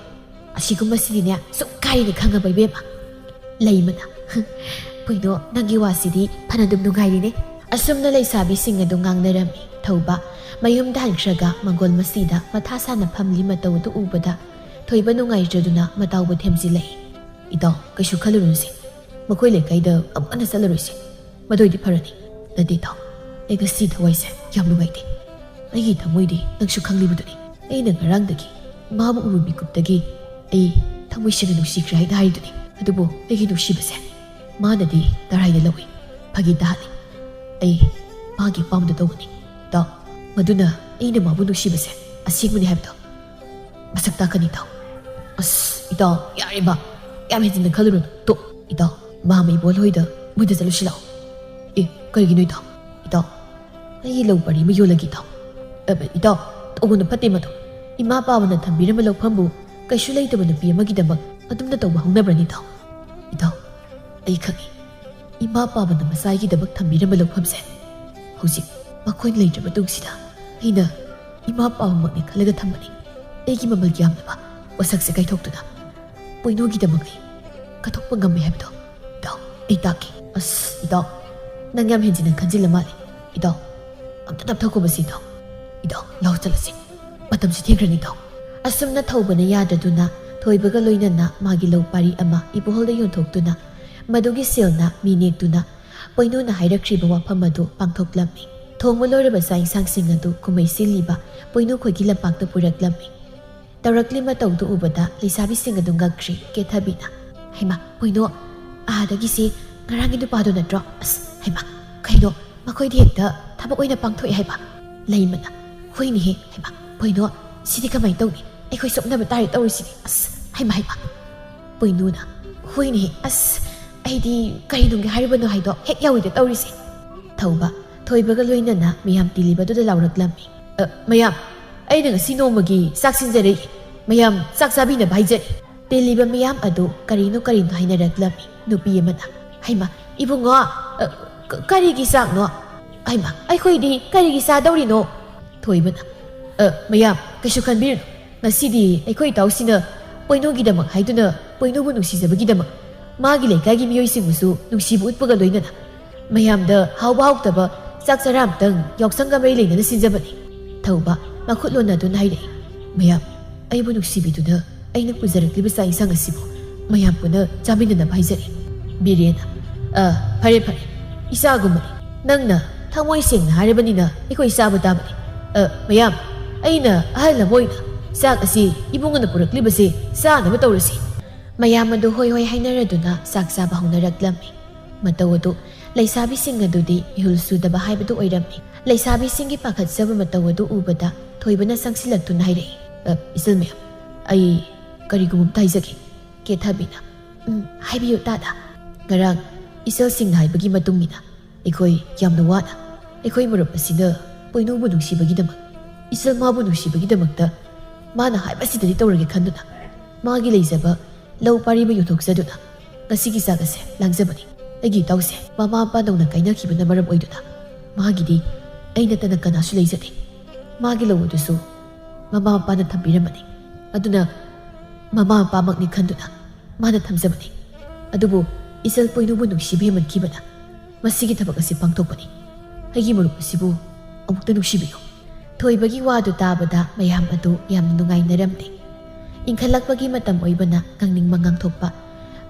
ꯑꯁꯤꯒꯨꯝꯕꯁꯤꯗꯤꯅꯦ, ꯁꯨꯛ ꯈꯥꯔꯤꯅꯤ, ꯈꯪꯉꯕ ꯏꯕꯦꯝꯃ?" ꯂꯩꯃꯅ, "ꯄꯣꯏꯅꯣ, ꯅꯪꯒꯤ ꯋꯥꯁꯤꯗꯤ ꯐꯅꯗꯨꯝ ꯅꯨꯡꯉꯥꯏꯔꯤꯅꯦ꯫" ꯑꯁꯨꯝꯅ ꯂꯩꯁꯥꯕꯤꯁꯤꯡ ꯑꯗꯨ ꯉꯥꯡꯅꯔꯝꯃꯤ꯫ ꯊꯧꯕ ꯃꯌꯨꯝꯗ ꯍꯟꯈ꯭ꯔꯒ ꯃꯪꯒꯣꯜ ꯃꯁꯤꯗ ꯃꯊꯥ ꯁꯥꯅ ꯐꯝꯂꯤ ꯃꯇꯧ ꯑꯗꯨ ꯎꯕꯗ ꯊꯣꯏꯕ ꯅꯨꯡꯉꯥꯏꯇ꯭ꯔꯗꯨꯅ ꯃꯇꯥꯎꯕꯨ ꯊꯦꯝꯖꯤꯜꯂꯛꯏ꯫ "ꯏꯇꯥꯎ, ꯀꯩꯁꯨ ꯈꯜꯂꯨꯔꯨꯅꯨꯁꯦ꯫ ꯃꯈꯣꯏ ꯂꯩꯀꯥꯏꯗ ꯑꯃꯨꯛ ꯍꯟꯅ ꯆꯠꯂꯔꯣꯏꯁꯦ꯫ ꯃꯗꯨꯏꯗꯤ ꯐꯔꯅꯤ꯫ "ꯅꯠꯇꯦ ꯏꯇꯥꯎ, ꯑꯩ ꯉꯁꯤ ꯊꯋꯥꯏꯁꯦ ꯌꯥꯝ ꯅꯨꯡꯉꯥꯏꯇꯦ꯫ ꯑꯩꯒꯤ ꯊꯃꯣꯏꯗꯤ ꯅꯪꯁꯨ ꯈꯪꯂꯤꯕꯗꯨꯅꯤ꯫ ꯑꯩꯅ ꯉꯔꯥꯡꯗꯒꯤ ꯃꯥꯕꯨ ꯎꯔꯨ ꯃꯤꯀꯨꯞꯇꯒꯤ ꯑꯩ ꯊꯃꯣꯏ ꯁꯦꯡꯅ ꯅꯨꯡꯁꯤꯈ꯭ꯔꯦ ꯍꯥꯏꯅ ꯍꯥꯏꯔꯤꯗꯨꯅꯤ꯫ ꯑꯗꯨꯕꯨ ꯑꯩꯒꯤ ꯅꯨꯡꯁꯤꯕꯁꯦ ꯃꯥꯅꯗꯤ ꯇꯔꯥꯏꯅ ꯂꯧꯏ, ꯐꯥꯒꯤ ꯇꯥꯍꯜꯂꯤ꯫ ꯑꯩ ꯃꯥꯒꯤ ꯑꯄꯥꯝꯕꯗ ꯇꯧꯒꯅꯤ ꯏꯇꯥꯎ꯫ ꯃꯗꯨꯅ ꯑꯩꯅ ꯃꯥꯕꯨ ꯅꯨꯡꯁꯤꯕꯁꯦ ꯑꯁꯦꯡꯕꯅꯤ ꯍꯥꯏꯕꯗꯣ ꯃꯁꯛ ꯇꯥꯛꯀꯅꯤ ꯏꯇꯥꯎ꯫" "ꯑꯁ ꯏꯇꯥꯎ, ꯌꯥꯔꯦꯕ, ꯌꯥꯝ ꯍꯦꯟꯖꯤꯟꯅ ꯈꯜꯂꯨꯔꯅꯨ꯫ ꯇꯣ ꯏꯇꯥꯎ, ꯃꯥ ꯃꯩꯕꯣꯜ ꯍꯣꯏꯗ ꯃꯣꯏꯗ ꯆꯠꯂꯨꯁꯤ ꯂꯥꯛꯑꯣ꯫" "ꯑꯦ, ꯀꯔꯤꯒꯤꯅꯣ ꯏꯇꯥꯎ?" "ꯏꯇꯥꯎ, ꯑꯩꯒꯤ ꯂꯧ ꯄꯔꯤ ꯑꯃ ꯌꯣꯜꯂꯒꯦ ꯏꯇꯥꯎ꯫" "ꯑ, ꯏꯇꯥꯎ, ꯇꯧꯒꯅꯨ, ꯐꯠꯇꯦ ꯃꯗꯨ꯫ ꯏꯃꯥ ꯄꯥꯕꯅ ꯊꯝꯕꯤꯔꯝꯕ ꯂꯧꯐꯝꯕꯨ ꯀꯩꯁꯨ ꯂꯩꯇꯕ ꯅꯨꯄꯤ ꯑꯃꯒꯤꯗꯃꯛ ꯑꯗꯨꯝꯅ ꯇꯧꯕ ꯍꯧꯅꯕ꯭ꯔꯅꯤ ꯏꯇꯥꯎ?" "ꯏꯇꯥꯎ, ꯑꯩ ꯈꯪꯏ꯫ ꯏꯃꯥ ꯄꯥꯕꯅ ꯃꯆꯥꯒꯤꯗꯃꯛ ꯊꯝꯕꯤꯔꯝꯕ ꯂꯧꯐꯝꯁꯦ ꯍꯧꯖꯤꯛ ꯃꯈꯣꯏꯅ ꯂꯩꯇ꯭ꯔꯕ ꯇꯨꯡꯁꯤꯗ ꯑꯩꯅ ꯏꯃꯥ ꯄꯥꯕꯃꯛꯅꯤ ꯈꯜꯂꯒ ꯊꯝꯕꯅꯤ꯫ ꯑꯩꯒꯤ ꯃꯃꯜ ꯌꯥꯝꯂꯕ ꯄꯣꯠꯁꯛꯁꯦ ꯀꯥꯏꯊꯣꯛꯇꯨꯅ ꯄꯣꯏꯅꯨꯒꯤꯗꯃꯛ ꯑꯩ ꯀꯠꯊꯣꯛꯄ ꯉꯝꯃꯤ ꯍꯥꯏꯕꯗꯣ ꯏꯇꯥꯎ, ꯑꯩ ꯇꯥꯛꯀꯦ꯫" "ꯑꯁ ꯏꯇꯥꯎ, ꯅꯪ ꯌꯥꯝ ꯍꯦꯟꯖꯤꯟꯅ ꯈꯟꯖꯤꯜꯂ ꯃꯥꯜꯂꯦ꯫ ꯏꯇꯥꯎ, ꯑꯝꯇ ꯇꯞꯊꯈꯣꯕꯁꯤ ꯏꯇꯥꯎ꯫ ꯏꯇꯥꯎ, ꯂꯥꯎ ꯆꯠꯂꯁꯤ꯫ ꯃꯇꯝꯁꯤ ꯊꯦꯡꯈ꯭ꯔꯅꯤ ꯏꯇꯥꯎ꯫" ꯑꯁꯨꯝꯅ ꯊꯧꯕꯅ ꯌꯥꯗ꯭ꯔꯗꯨꯅ ꯊꯣꯏꯕꯒ ꯂꯣꯏꯅꯅ ꯃꯥꯒꯤ ꯂꯧ ꯄꯥꯔꯤ ꯑꯃ ꯏꯕꯣꯍꯜꯗ ꯌꯣꯟꯊꯣꯛꯇꯨꯅ ꯃꯗꯨꯒꯤ ꯁꯦꯜꯅ ꯃꯤ ꯅꯦꯛꯇꯨꯅ ꯄꯣꯏꯅꯨꯅ ꯍꯥꯏꯔꯛꯈ꯭ꯔꯤꯕ ꯋꯥꯐꯝ ꯑꯗꯨ ꯄꯥꯡꯊꯣꯛꯂꯝꯃꯤ꯫ ꯊꯣꯡꯕ ꯂꯣꯏꯔꯕ ꯆꯥꯛ ꯏꯟꯁꯥꯡꯁꯤꯡ ꯑꯗꯨ ꯀꯨꯝꯍꯩ ꯁꯤꯜꯂꯤꯕ ꯄꯣꯏꯅꯨ ꯈꯣꯏꯒꯤ ꯂꯝꯄꯥꯛꯇ ꯄꯨꯔꯛꯂꯝꯃꯤ꯫ ꯇꯧꯔꯛꯂꯤ ꯃꯇꯧꯗꯨ ꯎꯕꯗ ꯂꯩꯁꯥꯕꯤꯁꯤꯡ ꯑꯗꯨ ꯉꯛꯈ꯭ꯔꯤ꯫ ꯀꯦꯊꯕꯤꯅ, "ꯍꯩꯃꯥ, ꯄꯣꯏꯅꯨ, ꯑꯥꯗꯒꯤꯁꯦ ꯉꯔꯥꯡꯒꯤ ꯅꯨꯄꯥꯗꯣ ꯅꯠꯇ꯭ꯔꯣ? ꯑꯁ, ꯍꯩꯃꯥ, ꯀꯩꯅꯣ, ꯃꯈꯣꯏꯗꯤ ꯍꯦꯛꯇ ꯊꯕꯛ ꯑꯣꯏꯅ ꯄꯥꯡꯊꯣꯛꯑꯦ ꯍꯥꯏꯕ꯫" ꯂꯩꯃꯅ, "ꯍꯣꯏꯅꯦꯍꯦ, ꯍꯩꯃꯥ, ꯄꯣꯏꯅꯨ, ꯁꯤꯗꯤ ꯀꯃꯥꯏꯅ ꯇꯧꯅꯤ? ꯑꯩꯈꯣꯏ ꯆꯣꯞꯅꯕ ꯇꯥꯔꯦ ꯇꯧꯔꯤꯁꯤꯗꯤ꯫ ꯑꯁ, ꯍꯩꯃꯥ, ꯍꯩꯃꯥ꯫" ꯄꯣꯏꯅꯨꯅ, "ꯍꯣꯏꯅꯦꯍꯦ, ꯑꯁ, ꯑꯩꯗꯤ ꯀꯔꯤ ꯅꯨꯡꯒꯤ ꯍꯥꯏꯔꯤꯕꯅꯣ ꯍꯥꯏꯗꯣ ꯍꯦꯛ ꯌꯥꯎꯏꯗ ꯇꯧꯔꯤꯁꯦ꯫" ꯊꯧꯕ, ꯊꯣꯏꯕꯒ ꯂꯣꯏꯅꯅ ꯃꯤꯌꯥꯝ ꯇꯤꯜꯂꯤꯕꯗꯨꯗ ꯂꯥꯎꯔꯛꯂꯝꯃꯤ꯫ "ꯑ, ꯃꯌꯥꯝ, ꯑꯩꯅ ꯉꯁꯤ ꯅꯣꯡꯃꯒꯤ ꯆꯥꯛ ꯁꯤꯟꯖꯔꯛꯏ꯫ ꯃꯌꯥꯝ ꯆꯥꯛ ꯆꯥꯕꯤꯅꯕ ꯍꯥꯏꯖꯔꯤ꯫" ꯇꯤꯜꯂꯤꯕ ꯃꯤꯌꯥꯝ ꯑꯗꯨ ꯀꯔꯤꯅꯣ ꯀꯔꯤꯅꯣ ꯍꯥꯏꯅꯔꯛꯂꯝꯃꯤ꯫ ꯅꯨꯄꯤ ꯑꯃꯅ, "ꯍꯩꯃꯥ, ꯏꯕꯨꯡꯉꯣ, ꯑ, ꯀ-, ꯀꯔꯤꯒꯤ ꯆꯥꯛꯅꯣ? ꯍꯩꯃꯥ, ꯑꯩꯈꯣꯏꯗꯤ ꯀꯔꯤꯒꯤ ꯆꯥꯗꯧꯔꯤꯅꯣ?" ꯊꯣꯏꯕꯅ, "ꯑ, ꯃꯌꯥꯝ, ꯀꯩꯁꯨ ꯈꯟꯕꯤꯔꯨꯅꯨ꯫ ꯉꯁꯤꯗꯤ ꯑꯩꯈꯣꯏ ꯏꯇꯥꯎꯁꯤꯅ ꯄꯣꯏꯅꯨꯒꯤꯗꯃꯛ ꯍꯥꯏꯗꯨꯅ ꯄꯣꯏꯅꯨꯕꯨ ꯅꯨꯡꯁꯤꯖꯕꯒꯤꯗꯃꯛ ꯃꯥꯒꯤ ꯂꯩꯀꯥꯏꯒꯤ ꯃꯤꯑꯣꯏꯁꯤꯡꯕꯨꯁꯨ ꯅꯨꯡꯁꯤꯕ ꯎꯠꯄꯒ ꯂꯣꯏꯅꯅ ꯃꯌꯥꯝꯗ ꯍꯥꯎꯕ ꯍꯥꯎꯇꯕ ꯆꯥꯛ ꯆꯔꯥ ꯑꯃꯇꯪ ꯌꯥꯎꯁꯪꯒ ꯃꯔꯤ ꯂꯩꯅꯅ ꯁꯤꯟꯖꯕꯅꯤ꯫" ꯊꯧꯕ ꯃꯈꯨꯠ ꯂꯣꯟꯅꯗꯨꯅ ꯍꯥꯏꯔꯛꯏ, "ꯃꯌꯥꯝ, ꯑꯩꯕꯨ ꯅꯨꯡꯁꯤꯕꯤꯗꯨꯅ ꯑꯩꯅ ꯄꯨꯖꯔꯛꯂꯤꯕ ꯆꯥꯛ ꯏꯟꯁꯥꯡ ꯑꯁꯤꯕꯨ ꯃꯌꯥꯝ ꯄꯨꯟꯅ ꯆꯥꯃꯤꯟꯅꯅꯕ ꯍꯥꯏꯖꯔꯤ꯫" ꯕꯤꯔꯦꯟꯅ, "ꯑ, ꯐꯔꯦ ꯐꯔꯦ, ꯏꯆꯥꯒꯨꯝꯕꯅꯤ꯫ "ꯅꯪꯅ ꯊꯃꯣꯏ ꯁꯦꯡꯅ ꯍꯥꯏꯔꯕꯅꯤꯅ ꯑꯩꯈꯣꯏ ꯆꯥꯕ ꯇꯥꯕꯅꯤ꯫ ꯑ, ꯃꯌꯥꯝ, ꯑꯩꯅ ꯑꯍꯜ ꯑꯃ ꯑꯣꯏꯅ ꯆꯥꯛ ꯑꯁꯤ ꯏꯕꯨꯡꯉꯣꯅ ꯄꯨꯔꯛꯂꯤꯕꯁꯤ ꯆꯥꯅꯕ ꯇꯧꯔꯁꯤ꯫" ꯃꯌꯥꯝ ꯑꯗꯨ ꯍꯣꯏ ꯍꯣꯏ ꯍꯥꯏꯅꯔꯗꯨꯅ ꯆꯥꯛ ꯆꯥꯕ ꯍꯧꯅꯔꯛꯂꯝꯃꯤ꯫ ꯃꯇꯧ ꯑꯗꯨ ꯂꯩꯁꯥꯕꯤꯁꯤꯡ ꯑꯗꯨꯗꯤ ꯃꯤꯍꯨꯜ ꯁꯨꯗꯕ ꯍꯥꯏꯕꯗꯨ ꯑꯣꯏꯔꯝꯃꯤ꯫ ꯂꯩꯁꯥꯕꯤꯁꯤꯡꯒꯤ ꯄꯥꯈꯠꯆꯕ ꯃꯇꯧ ꯑꯗꯨ ꯎꯕꯗ ꯊꯣꯏꯕꯅ ꯆꯪꯁꯤꯜꯂꯛꯇꯨꯅ ꯍꯥꯏꯔꯛꯏ, "ꯑ, ꯏꯆꯜ ꯃꯌꯥꯝ, ꯑꯩ ꯀꯔꯤꯒꯨꯝꯕ ꯑꯝꯇ ꯍꯥꯏꯖꯒꯦ꯫" ꯀꯦꯊꯕꯤꯅ, "ꯎꯝ, ꯍꯥꯏꯕꯤꯌꯨ ꯇꯥꯗ꯫" "ꯉꯔꯥꯡ ꯏꯆꯜꯁꯤꯡꯅ ꯍꯥꯏꯕꯒꯤ ꯃꯇꯨꯡ ꯏꯟꯅ ꯑꯩꯈꯣꯏ ꯌꯥꯝꯅ ꯋꯥꯅ ꯑꯩꯈꯣꯏ ꯃꯔꯨꯞ ꯑꯁꯤꯅ ꯄꯣꯏꯅꯨꯕꯨ ꯅꯨꯡꯁꯤꯕꯒꯤꯗꯃꯛ, ꯏꯆꯜ ꯃꯥꯕꯨ ꯅꯨꯡꯁꯤꯕꯒꯤꯗꯃꯛꯇ ꯃꯥꯅ ꯍꯥꯏꯕꯁꯤꯗꯗꯤ ꯇꯧꯔꯒꯦ ꯈꯟꯗꯨꯅ ꯃꯥꯒꯤ ꯂꯩꯖꯕ ꯂꯧ ꯄꯥꯔꯤꯕ ꯌꯣꯟꯊꯣꯛꯆꯗꯨꯅ ꯉꯁꯤꯒꯤ ꯆꯥꯛ ꯑꯁꯦ ꯂꯥꯡꯖꯕꯅꯤ꯫ ꯑꯩꯒꯤ ꯏꯇꯥꯎꯁꯦ ꯃꯃꯥ ꯃꯄꯥ ꯅꯧꯅ ꯀꯥꯏꯅꯈꯤꯕꯅ ꯃꯔꯝ ꯑꯣꯏꯗꯨꯅ ꯃꯥꯒꯤꯗꯤ ꯑꯩ ꯅꯠꯇꯅ ꯀꯅꯥꯁꯨ ꯂꯩꯖꯗꯦ꯫ ꯃꯥꯒꯤ ꯂꯧ ꯑꯗꯨꯁꯨ ꯃꯃꯥ ꯃꯄꯥꯅ ꯊꯝꯕꯤꯔꯝꯕꯅꯤ꯫ ꯑꯗꯨꯅ ꯃꯃꯥ ꯃꯄꯥꯃꯛꯅꯤ ꯈꯟꯗꯨꯅ ꯃꯥꯅ ꯊꯝꯖꯕꯅꯤ꯫ ꯑꯗꯨꯕꯨ ꯏꯆꯜ ꯄꯣꯏꯅꯨꯕꯨ ꯅꯨꯡꯁꯤꯕ ꯍꯦꯟꯃꯟꯈꯤꯕꯅ ꯃꯁꯤꯒꯤ ꯊꯕꯛ ꯑꯁꯤ ꯄꯥꯡꯊꯣꯛꯄꯅꯤ꯫ ꯑꯩꯒꯤ ꯃꯔꯨꯞ ꯑꯁꯤꯕꯨ ꯑꯃꯨꯛꯇ ꯅꯨꯡꯁꯤꯕꯤꯌꯨ꯫" ꯊꯣꯏꯕꯒꯤ ꯋꯥꯗꯨ ꯇꯥꯕꯗ ꯃꯌꯥꯝ ꯑꯗꯨ ꯌꯥꯝꯅ ꯅꯨꯡꯉꯥꯏꯅꯔꯝꯗꯦ꯫ ꯏꯪꯈꯠꯂꯛꯄꯒꯤ ꯃꯇꯝ ꯑꯣꯏꯕꯅ ꯉꯥꯡꯅꯤꯡꯕ ꯉꯥꯡꯊꯣꯛꯄ,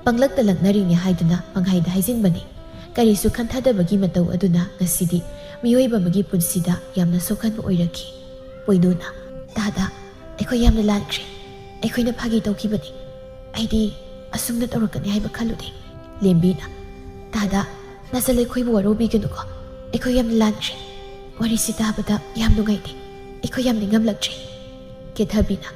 ꯄꯪꯂꯛꯇ ꯂꯛꯅꯔꯤꯅꯦ ꯍꯥꯏꯗꯨꯅ ꯄꯪꯍꯥꯏꯗ ꯍꯥꯏꯖꯤꯟꯕꯅꯤ꯫ ꯀꯔꯤꯁꯨ ꯈꯟꯊꯗꯕꯒꯤ ꯃꯇꯧ ꯑꯗꯨꯅ ꯉꯁꯤꯗꯤ ꯃꯤꯑꯣꯏꯕ ꯑꯃꯒꯤ ꯄꯨꯟꯁꯤꯗ ꯌꯥꯝꯅ ꯁꯣꯛꯍꯟꯕ ꯑꯣꯏꯔꯛꯈꯤ꯫ ꯄꯣꯏꯅꯨꯅ, "ꯇꯥꯗ, ꯑꯩꯈꯣꯏ ꯌꯥꯝꯅ ꯂꯥꯟꯈ꯭ꯔꯦ꯫ ꯑꯩꯈꯣꯏꯅ ꯐꯥꯒꯤ ꯇꯧꯈꯤꯕꯅꯤ꯫ ꯑꯩꯗꯤ ꯑꯁꯨꯝꯅ ꯇꯧꯔꯛꯀꯅꯤ ꯍꯥꯏꯕ ꯈꯜꯂꯨꯗꯦ꯫" ꯂꯦꯝꯕꯤꯅ, "ꯇꯥꯗ, ꯅꯆꯜ ꯑꯩꯈꯣꯏꯕꯨ ꯋꯥꯔꯧꯕꯤꯒꯅꯨꯀꯣ꯫ ꯑꯩꯈꯣꯏ ꯌꯥꯝꯅ ꯂꯥꯟꯈ꯭ꯔꯦ꯫ ꯋꯥꯔꯤꯁꯤ ꯇꯥꯕꯗ ꯌꯥꯝ ꯅꯨꯡꯉꯥꯏꯇꯦ꯫ ꯑꯩꯈꯣꯏ ꯌꯥꯝ ꯅꯤꯡꯉꯝꯂꯛꯇ꯭ꯔꯦ꯫" ꯀꯦꯊꯕꯤꯅ,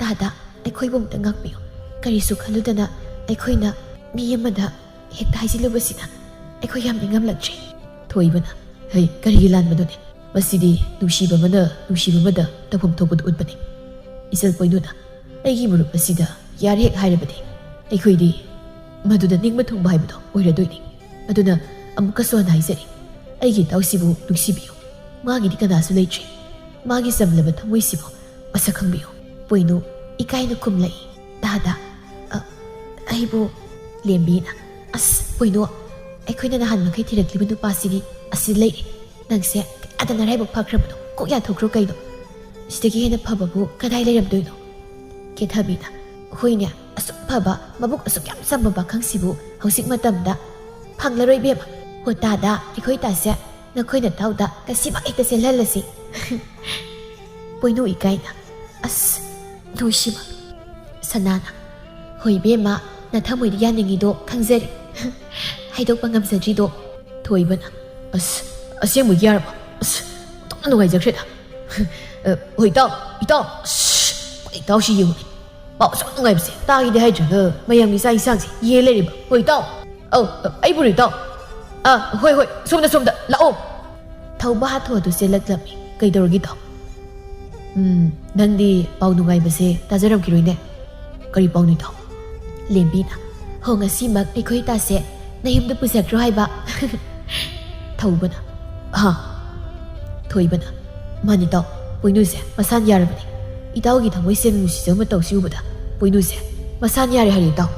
"ꯇꯥꯗ, ꯑꯩꯈꯣꯏꯕꯨ ꯑꯃꯨꯛꯇ ꯉꯥꯛꯄꯤꯌꯨ꯫ ꯀꯔꯤꯁꯨ ꯈꯜꯂꯨꯗꯅ ꯑꯩꯈꯣꯏꯅ ꯃꯤ ꯑꯃꯗ ꯍꯦꯛꯇ ꯍꯥꯏꯖꯤꯜꯂꯨꯕꯁꯤꯅ ꯑꯩꯈꯣꯏ ꯌꯥꯝ ꯅꯤꯡꯉꯝꯂꯛꯇ꯭ꯔꯦ꯫" ꯊꯣꯏꯕꯅ, "ꯍꯩ, ꯀꯔꯤꯒꯤ ꯂꯥꯟꯕꯅꯣꯅꯦ? ꯃꯁꯤꯗꯤ ꯅꯨꯡꯁꯤꯕ ꯑꯃꯅ ꯅꯨꯡꯁꯤꯕ ꯑꯃꯗ ꯇꯧꯐꯝ ꯊꯣꯛꯄꯗꯨ ꯎꯠꯄꯅꯤ꯫" ꯏꯆꯜ ꯄꯣꯏꯅꯨꯅ, "ꯑꯩꯒꯤ ꯃꯔꯨꯞ ꯑꯁꯤꯗ ꯌꯥꯔꯦ ꯍꯦꯛ ꯍꯥꯏꯔꯕꯗꯤ ꯑꯩꯈꯣꯏꯗꯤ ꯃꯗꯨꯗ ꯅꯤꯡꯕ ꯊꯨꯡꯕ ꯍꯥꯏꯕꯗꯣ ꯑꯣꯏꯔꯗꯣꯏꯅꯤ꯫ ꯑꯗꯨꯅ ꯑꯃꯨꯛꯀꯁꯨ ꯍꯟꯅ ꯍꯥꯏꯖꯔꯤ, ꯑꯩꯒꯤ ꯏꯇꯥꯎꯁꯤꯕꯨ ꯅꯨꯡꯁꯤꯕꯤꯌꯨ꯫ ꯃꯥꯒꯤꯗꯤ ꯀꯅꯥꯁꯨ ꯂꯩꯇ꯭ꯔꯤ꯫ ꯃꯥꯒꯤ ꯆꯝꯂꯕ ꯊꯃꯣꯏꯁꯤꯕꯨ ꯃꯁꯛ ꯈꯪꯕꯤꯌꯨ꯫" ꯄꯣꯏꯅꯨ ꯏꯀꯥꯏꯅ ꯈꯨꯝꯂꯛꯏ, "ꯇꯥꯗ, ꯑ, ꯑꯩꯕꯨ꯫" ꯂꯦꯝꯕꯤꯅ, "ꯑꯁ, ꯄꯣꯏꯅꯨ, ꯑꯩꯈꯣꯏꯅ ꯅꯍꯥꯟ ꯃꯈꯩ ꯊꯤꯔꯛꯂꯤꯕ ꯅꯨꯄꯥꯁꯤꯗꯤ ꯑꯁꯤꯗ ꯂꯩꯔꯦ꯫ ꯅꯪꯁꯦ ꯀꯌꯥꯗ ꯅꯔꯥꯏꯕꯛ ꯐꯈ꯭ꯔꯕꯅꯣ? ꯀꯣꯛ ꯌꯥꯊꯣꯛꯈ꯭ꯔꯣ ꯀꯩꯅꯣ꯫ ꯁꯤꯗꯒꯤ ꯍꯦꯟꯅ ꯐꯕꯕꯨ ꯀꯗꯥꯏ ꯂꯩꯔꯝꯗꯣꯏꯅꯣ?" ꯀꯦꯊꯕꯤꯅ, "ꯍꯣꯏꯅꯦ, ꯑꯁꯨꯛ ꯐꯕ, ꯃꯕꯨꯛ ꯑꯁꯨꯛ ꯌꯥꯝ ꯆꯝꯕ ꯄꯥꯈꯪꯁꯤꯕꯨ ꯍꯧꯖꯤꯛ ꯃꯇꯝꯗ ꯐꯪꯂꯔꯣꯏ ꯏꯕꯦꯝꯃ꯫ ꯍꯣ ꯇꯥꯗ, ꯑꯩꯈꯣꯏ ꯇꯥꯁꯦ, ꯅꯈꯣꯏ ꯅꯇꯥꯎꯗ ꯉꯁꯤꯃꯛ ꯍꯦꯛꯇ ꯆꯦꯜꯍꯜꯂꯁꯤ꯫ ꯄꯣꯏꯅꯨ ꯏꯀꯥꯏꯅ, ꯑꯁ, ꯅꯣꯏꯁꯤꯃ꯫ ꯁꯅꯥꯅ, ꯍꯣꯏ ꯏꯕꯦꯝꯃ, ꯅꯊꯃꯣꯏꯗ ꯌꯥꯅꯤꯡꯉꯤꯗꯣ ꯈꯪꯖꯔꯦ꯫ ꯍꯥꯏꯗꯣꯛꯄ ꯉꯝꯖꯗ꯭ꯔꯤꯗꯣ꯫ ꯊꯣꯏꯕꯅ, ꯑꯁ, ꯑꯁꯦꯡꯕꯒꯤ ꯌꯥꯔꯕ? ꯑꯁ, ꯑꯣꯟꯊꯣꯛꯅ ꯅꯨꯡꯉꯥꯏꯖꯈ꯭ꯔꯦꯗ꯫ ꯑ, ꯍꯣꯏ ꯏꯇꯥꯎ, ꯏꯇꯥꯎ, ꯑꯁ, ꯏꯇꯥꯎꯁꯤ ꯌꯦꯡꯉꯨꯅꯦ꯫ ꯄꯥꯎ ꯑꯁꯨꯛ ꯅꯨꯡꯉꯥꯏꯕꯁꯦ ꯇꯥꯒꯦꯗꯤ ꯍꯥꯏꯗ꯭ꯔꯒ ꯃꯌꯥꯝꯒꯤ ꯆꯥꯛ ꯏꯟꯁꯥꯡꯁꯦ ꯌꯦ ꯂꯩꯔꯤꯕ꯫ ꯍꯣꯏ ꯏꯇꯥꯎ꯫ ꯑꯧ, ꯑ, ꯑꯩꯕꯨꯔꯣ ꯏꯇꯥꯎ? ꯑ, ꯍꯣꯏ, ꯍꯣꯏ, ꯁꯣꯝꯗ, ꯁꯣꯝꯗ, ꯂꯥꯛꯑꯣ꯫ ꯊꯧꯕ ꯍꯥꯊꯨ ꯍꯥꯊꯨ ꯆꯦꯜꯂꯛꯂꯝꯃꯤ꯫ ꯀꯩꯗꯧꯔꯒꯦ ꯏꯇꯥꯎ? ꯎꯝ, ꯅꯪꯗꯤ ꯄꯥꯎ ꯅꯨꯡꯉꯥꯏꯕꯁꯦ ꯇꯥꯖꯔꯝꯈꯤꯔꯣꯏꯅꯦ꯫ ꯀꯔꯤ ꯄꯥꯎꯅꯣ ꯏꯇꯥꯎ? ꯂꯦꯝꯕꯤꯅ, ꯍꯣ, ꯉꯁꯤꯃꯛ ꯑꯩꯈꯣꯏ ꯇꯥꯁꯦ ꯅꯌꯨꯝꯗ ꯄꯨꯖꯈ꯭ꯔꯣ ꯍꯥꯏꯕ꯫ ꯊꯧꯕꯅ, ꯍꯥ? ꯊꯣꯏꯕꯅ, ꯃꯥꯅꯤ ꯏꯇꯥꯎ, ꯄꯣꯏꯅꯨꯁꯦ ꯃꯁꯥꯅ ꯌꯥꯔꯕꯅꯤ꯫ ꯏꯇꯥꯎꯒꯤ ꯊꯃꯣꯏ ꯁꯦꯡꯅ ꯅꯨꯡꯁꯤꯖꯕ ꯃꯇꯧꯁꯤ ꯎꯕꯗ ꯄꯣꯏꯅꯨꯁꯦ ꯃꯁꯥꯅ ꯌꯥꯔꯦ ꯍꯥꯏꯔꯦ ꯏꯇꯥꯎ꯫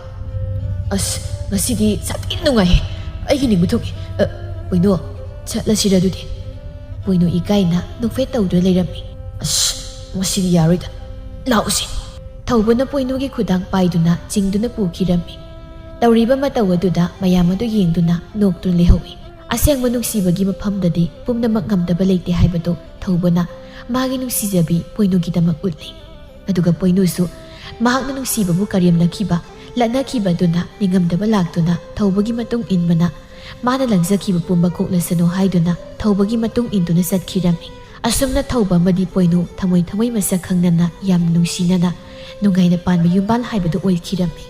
ꯑꯁ, ꯉꯁꯤꯗꯤ ꯁꯥꯊꯤꯅ ꯅꯨꯡꯉꯥꯏꯍꯦ꯫ ꯑꯩꯒꯤ ꯅꯤꯡꯕ ꯊꯨꯡꯉꯦ꯫ ꯑ, ꯄꯣꯏꯅꯨ, ꯆꯠꯂꯁꯤꯔ ꯑꯗꯨꯗꯤ? ꯄꯣꯏꯅꯨ ꯏꯀꯥꯏꯅ ꯅꯣꯛꯐꯦꯠ ꯇꯧꯗꯨꯅ ꯂꯩꯔꯝꯃꯤ꯫ ꯑꯁ, ꯉꯁꯤꯗꯤ ꯌꯥꯔꯣꯏꯗ꯫ ꯂꯥꯛꯎꯁꯦ꯫ ꯊꯧꯕꯅ ꯄꯣꯏꯅꯨꯒꯤ ꯈꯨꯗꯥꯡ ꯄꯥꯏꯗꯨꯅ ꯆꯤꯡꯗꯨꯅ ꯄꯨꯈꯤꯔꯝꯃꯤ꯫ ꯇꯧꯔꯤꯕ ꯃꯇꯧ ꯑꯗꯨꯗ ꯃꯌꯥꯝ ꯑꯗꯨ ꯌꯦꯡꯗꯨꯅ ꯅꯣꯛꯇꯨꯅ ꯂꯩꯍꯧꯏ꯫ ꯑꯁꯦꯡꯕ ꯅꯨꯡꯁꯤꯕꯒꯤ ꯃꯐꯝꯗꯗꯤ ꯄꯨꯝꯅꯃꯛ ꯉꯝꯗꯕ ꯂꯩꯇꯦ ꯍꯥꯏꯕꯗꯨ ꯊꯧꯕꯅ ꯃꯥꯒꯤ ꯅꯨꯡꯁꯤꯖꯕꯤ ꯄꯣꯏꯅꯨꯒꯤꯗꯃꯛ ꯎꯠꯂꯤ꯫ ꯑꯗꯨꯒ ꯄꯣꯏꯅꯨꯁꯨ ꯃꯍꯥꯛꯅ ꯅꯨꯡꯁꯤꯕꯕꯨ ꯀꯔꯦꯝꯅꯈꯤꯕ, ꯂꯠꯅꯈꯤꯕ ꯑꯗꯨꯅ ꯅꯤꯡꯉꯝꯗꯕ ꯂꯥꯛꯇꯨꯅ ꯊꯧꯕꯒꯤ ꯃꯇꯨꯡ ꯏꯟꯕꯅ ꯃꯥꯅ ꯂꯪꯖꯈꯤꯕ ꯄꯨꯝꯕ ꯀꯣꯛꯂꯁꯅꯨ ꯍꯥꯏꯗꯨꯅ ꯊꯧꯕꯒꯤ ꯃꯇꯨꯡ ꯏꯟꯗꯨꯅ ꯆꯠꯈꯤꯔꯝꯃꯤ꯫ ꯑꯁꯨꯝꯅ ꯊꯧꯕ ꯑꯃꯗꯤ ꯄꯣꯏꯅꯨ ꯊꯃꯣꯏ ꯊꯃꯣꯏ ꯃꯁꯛ ꯈꯪꯅꯅ ꯌꯥꯝꯅ ꯅꯨꯡꯁꯤꯅꯅ ꯅꯨꯡꯉꯥꯏꯅ ꯄꯥꯟꯕ ꯌꯨꯝꯕꯥꯜ ꯍꯥꯏꯕꯗꯨ ꯑꯣꯏꯈꯤꯔꯝꯃꯤ꯫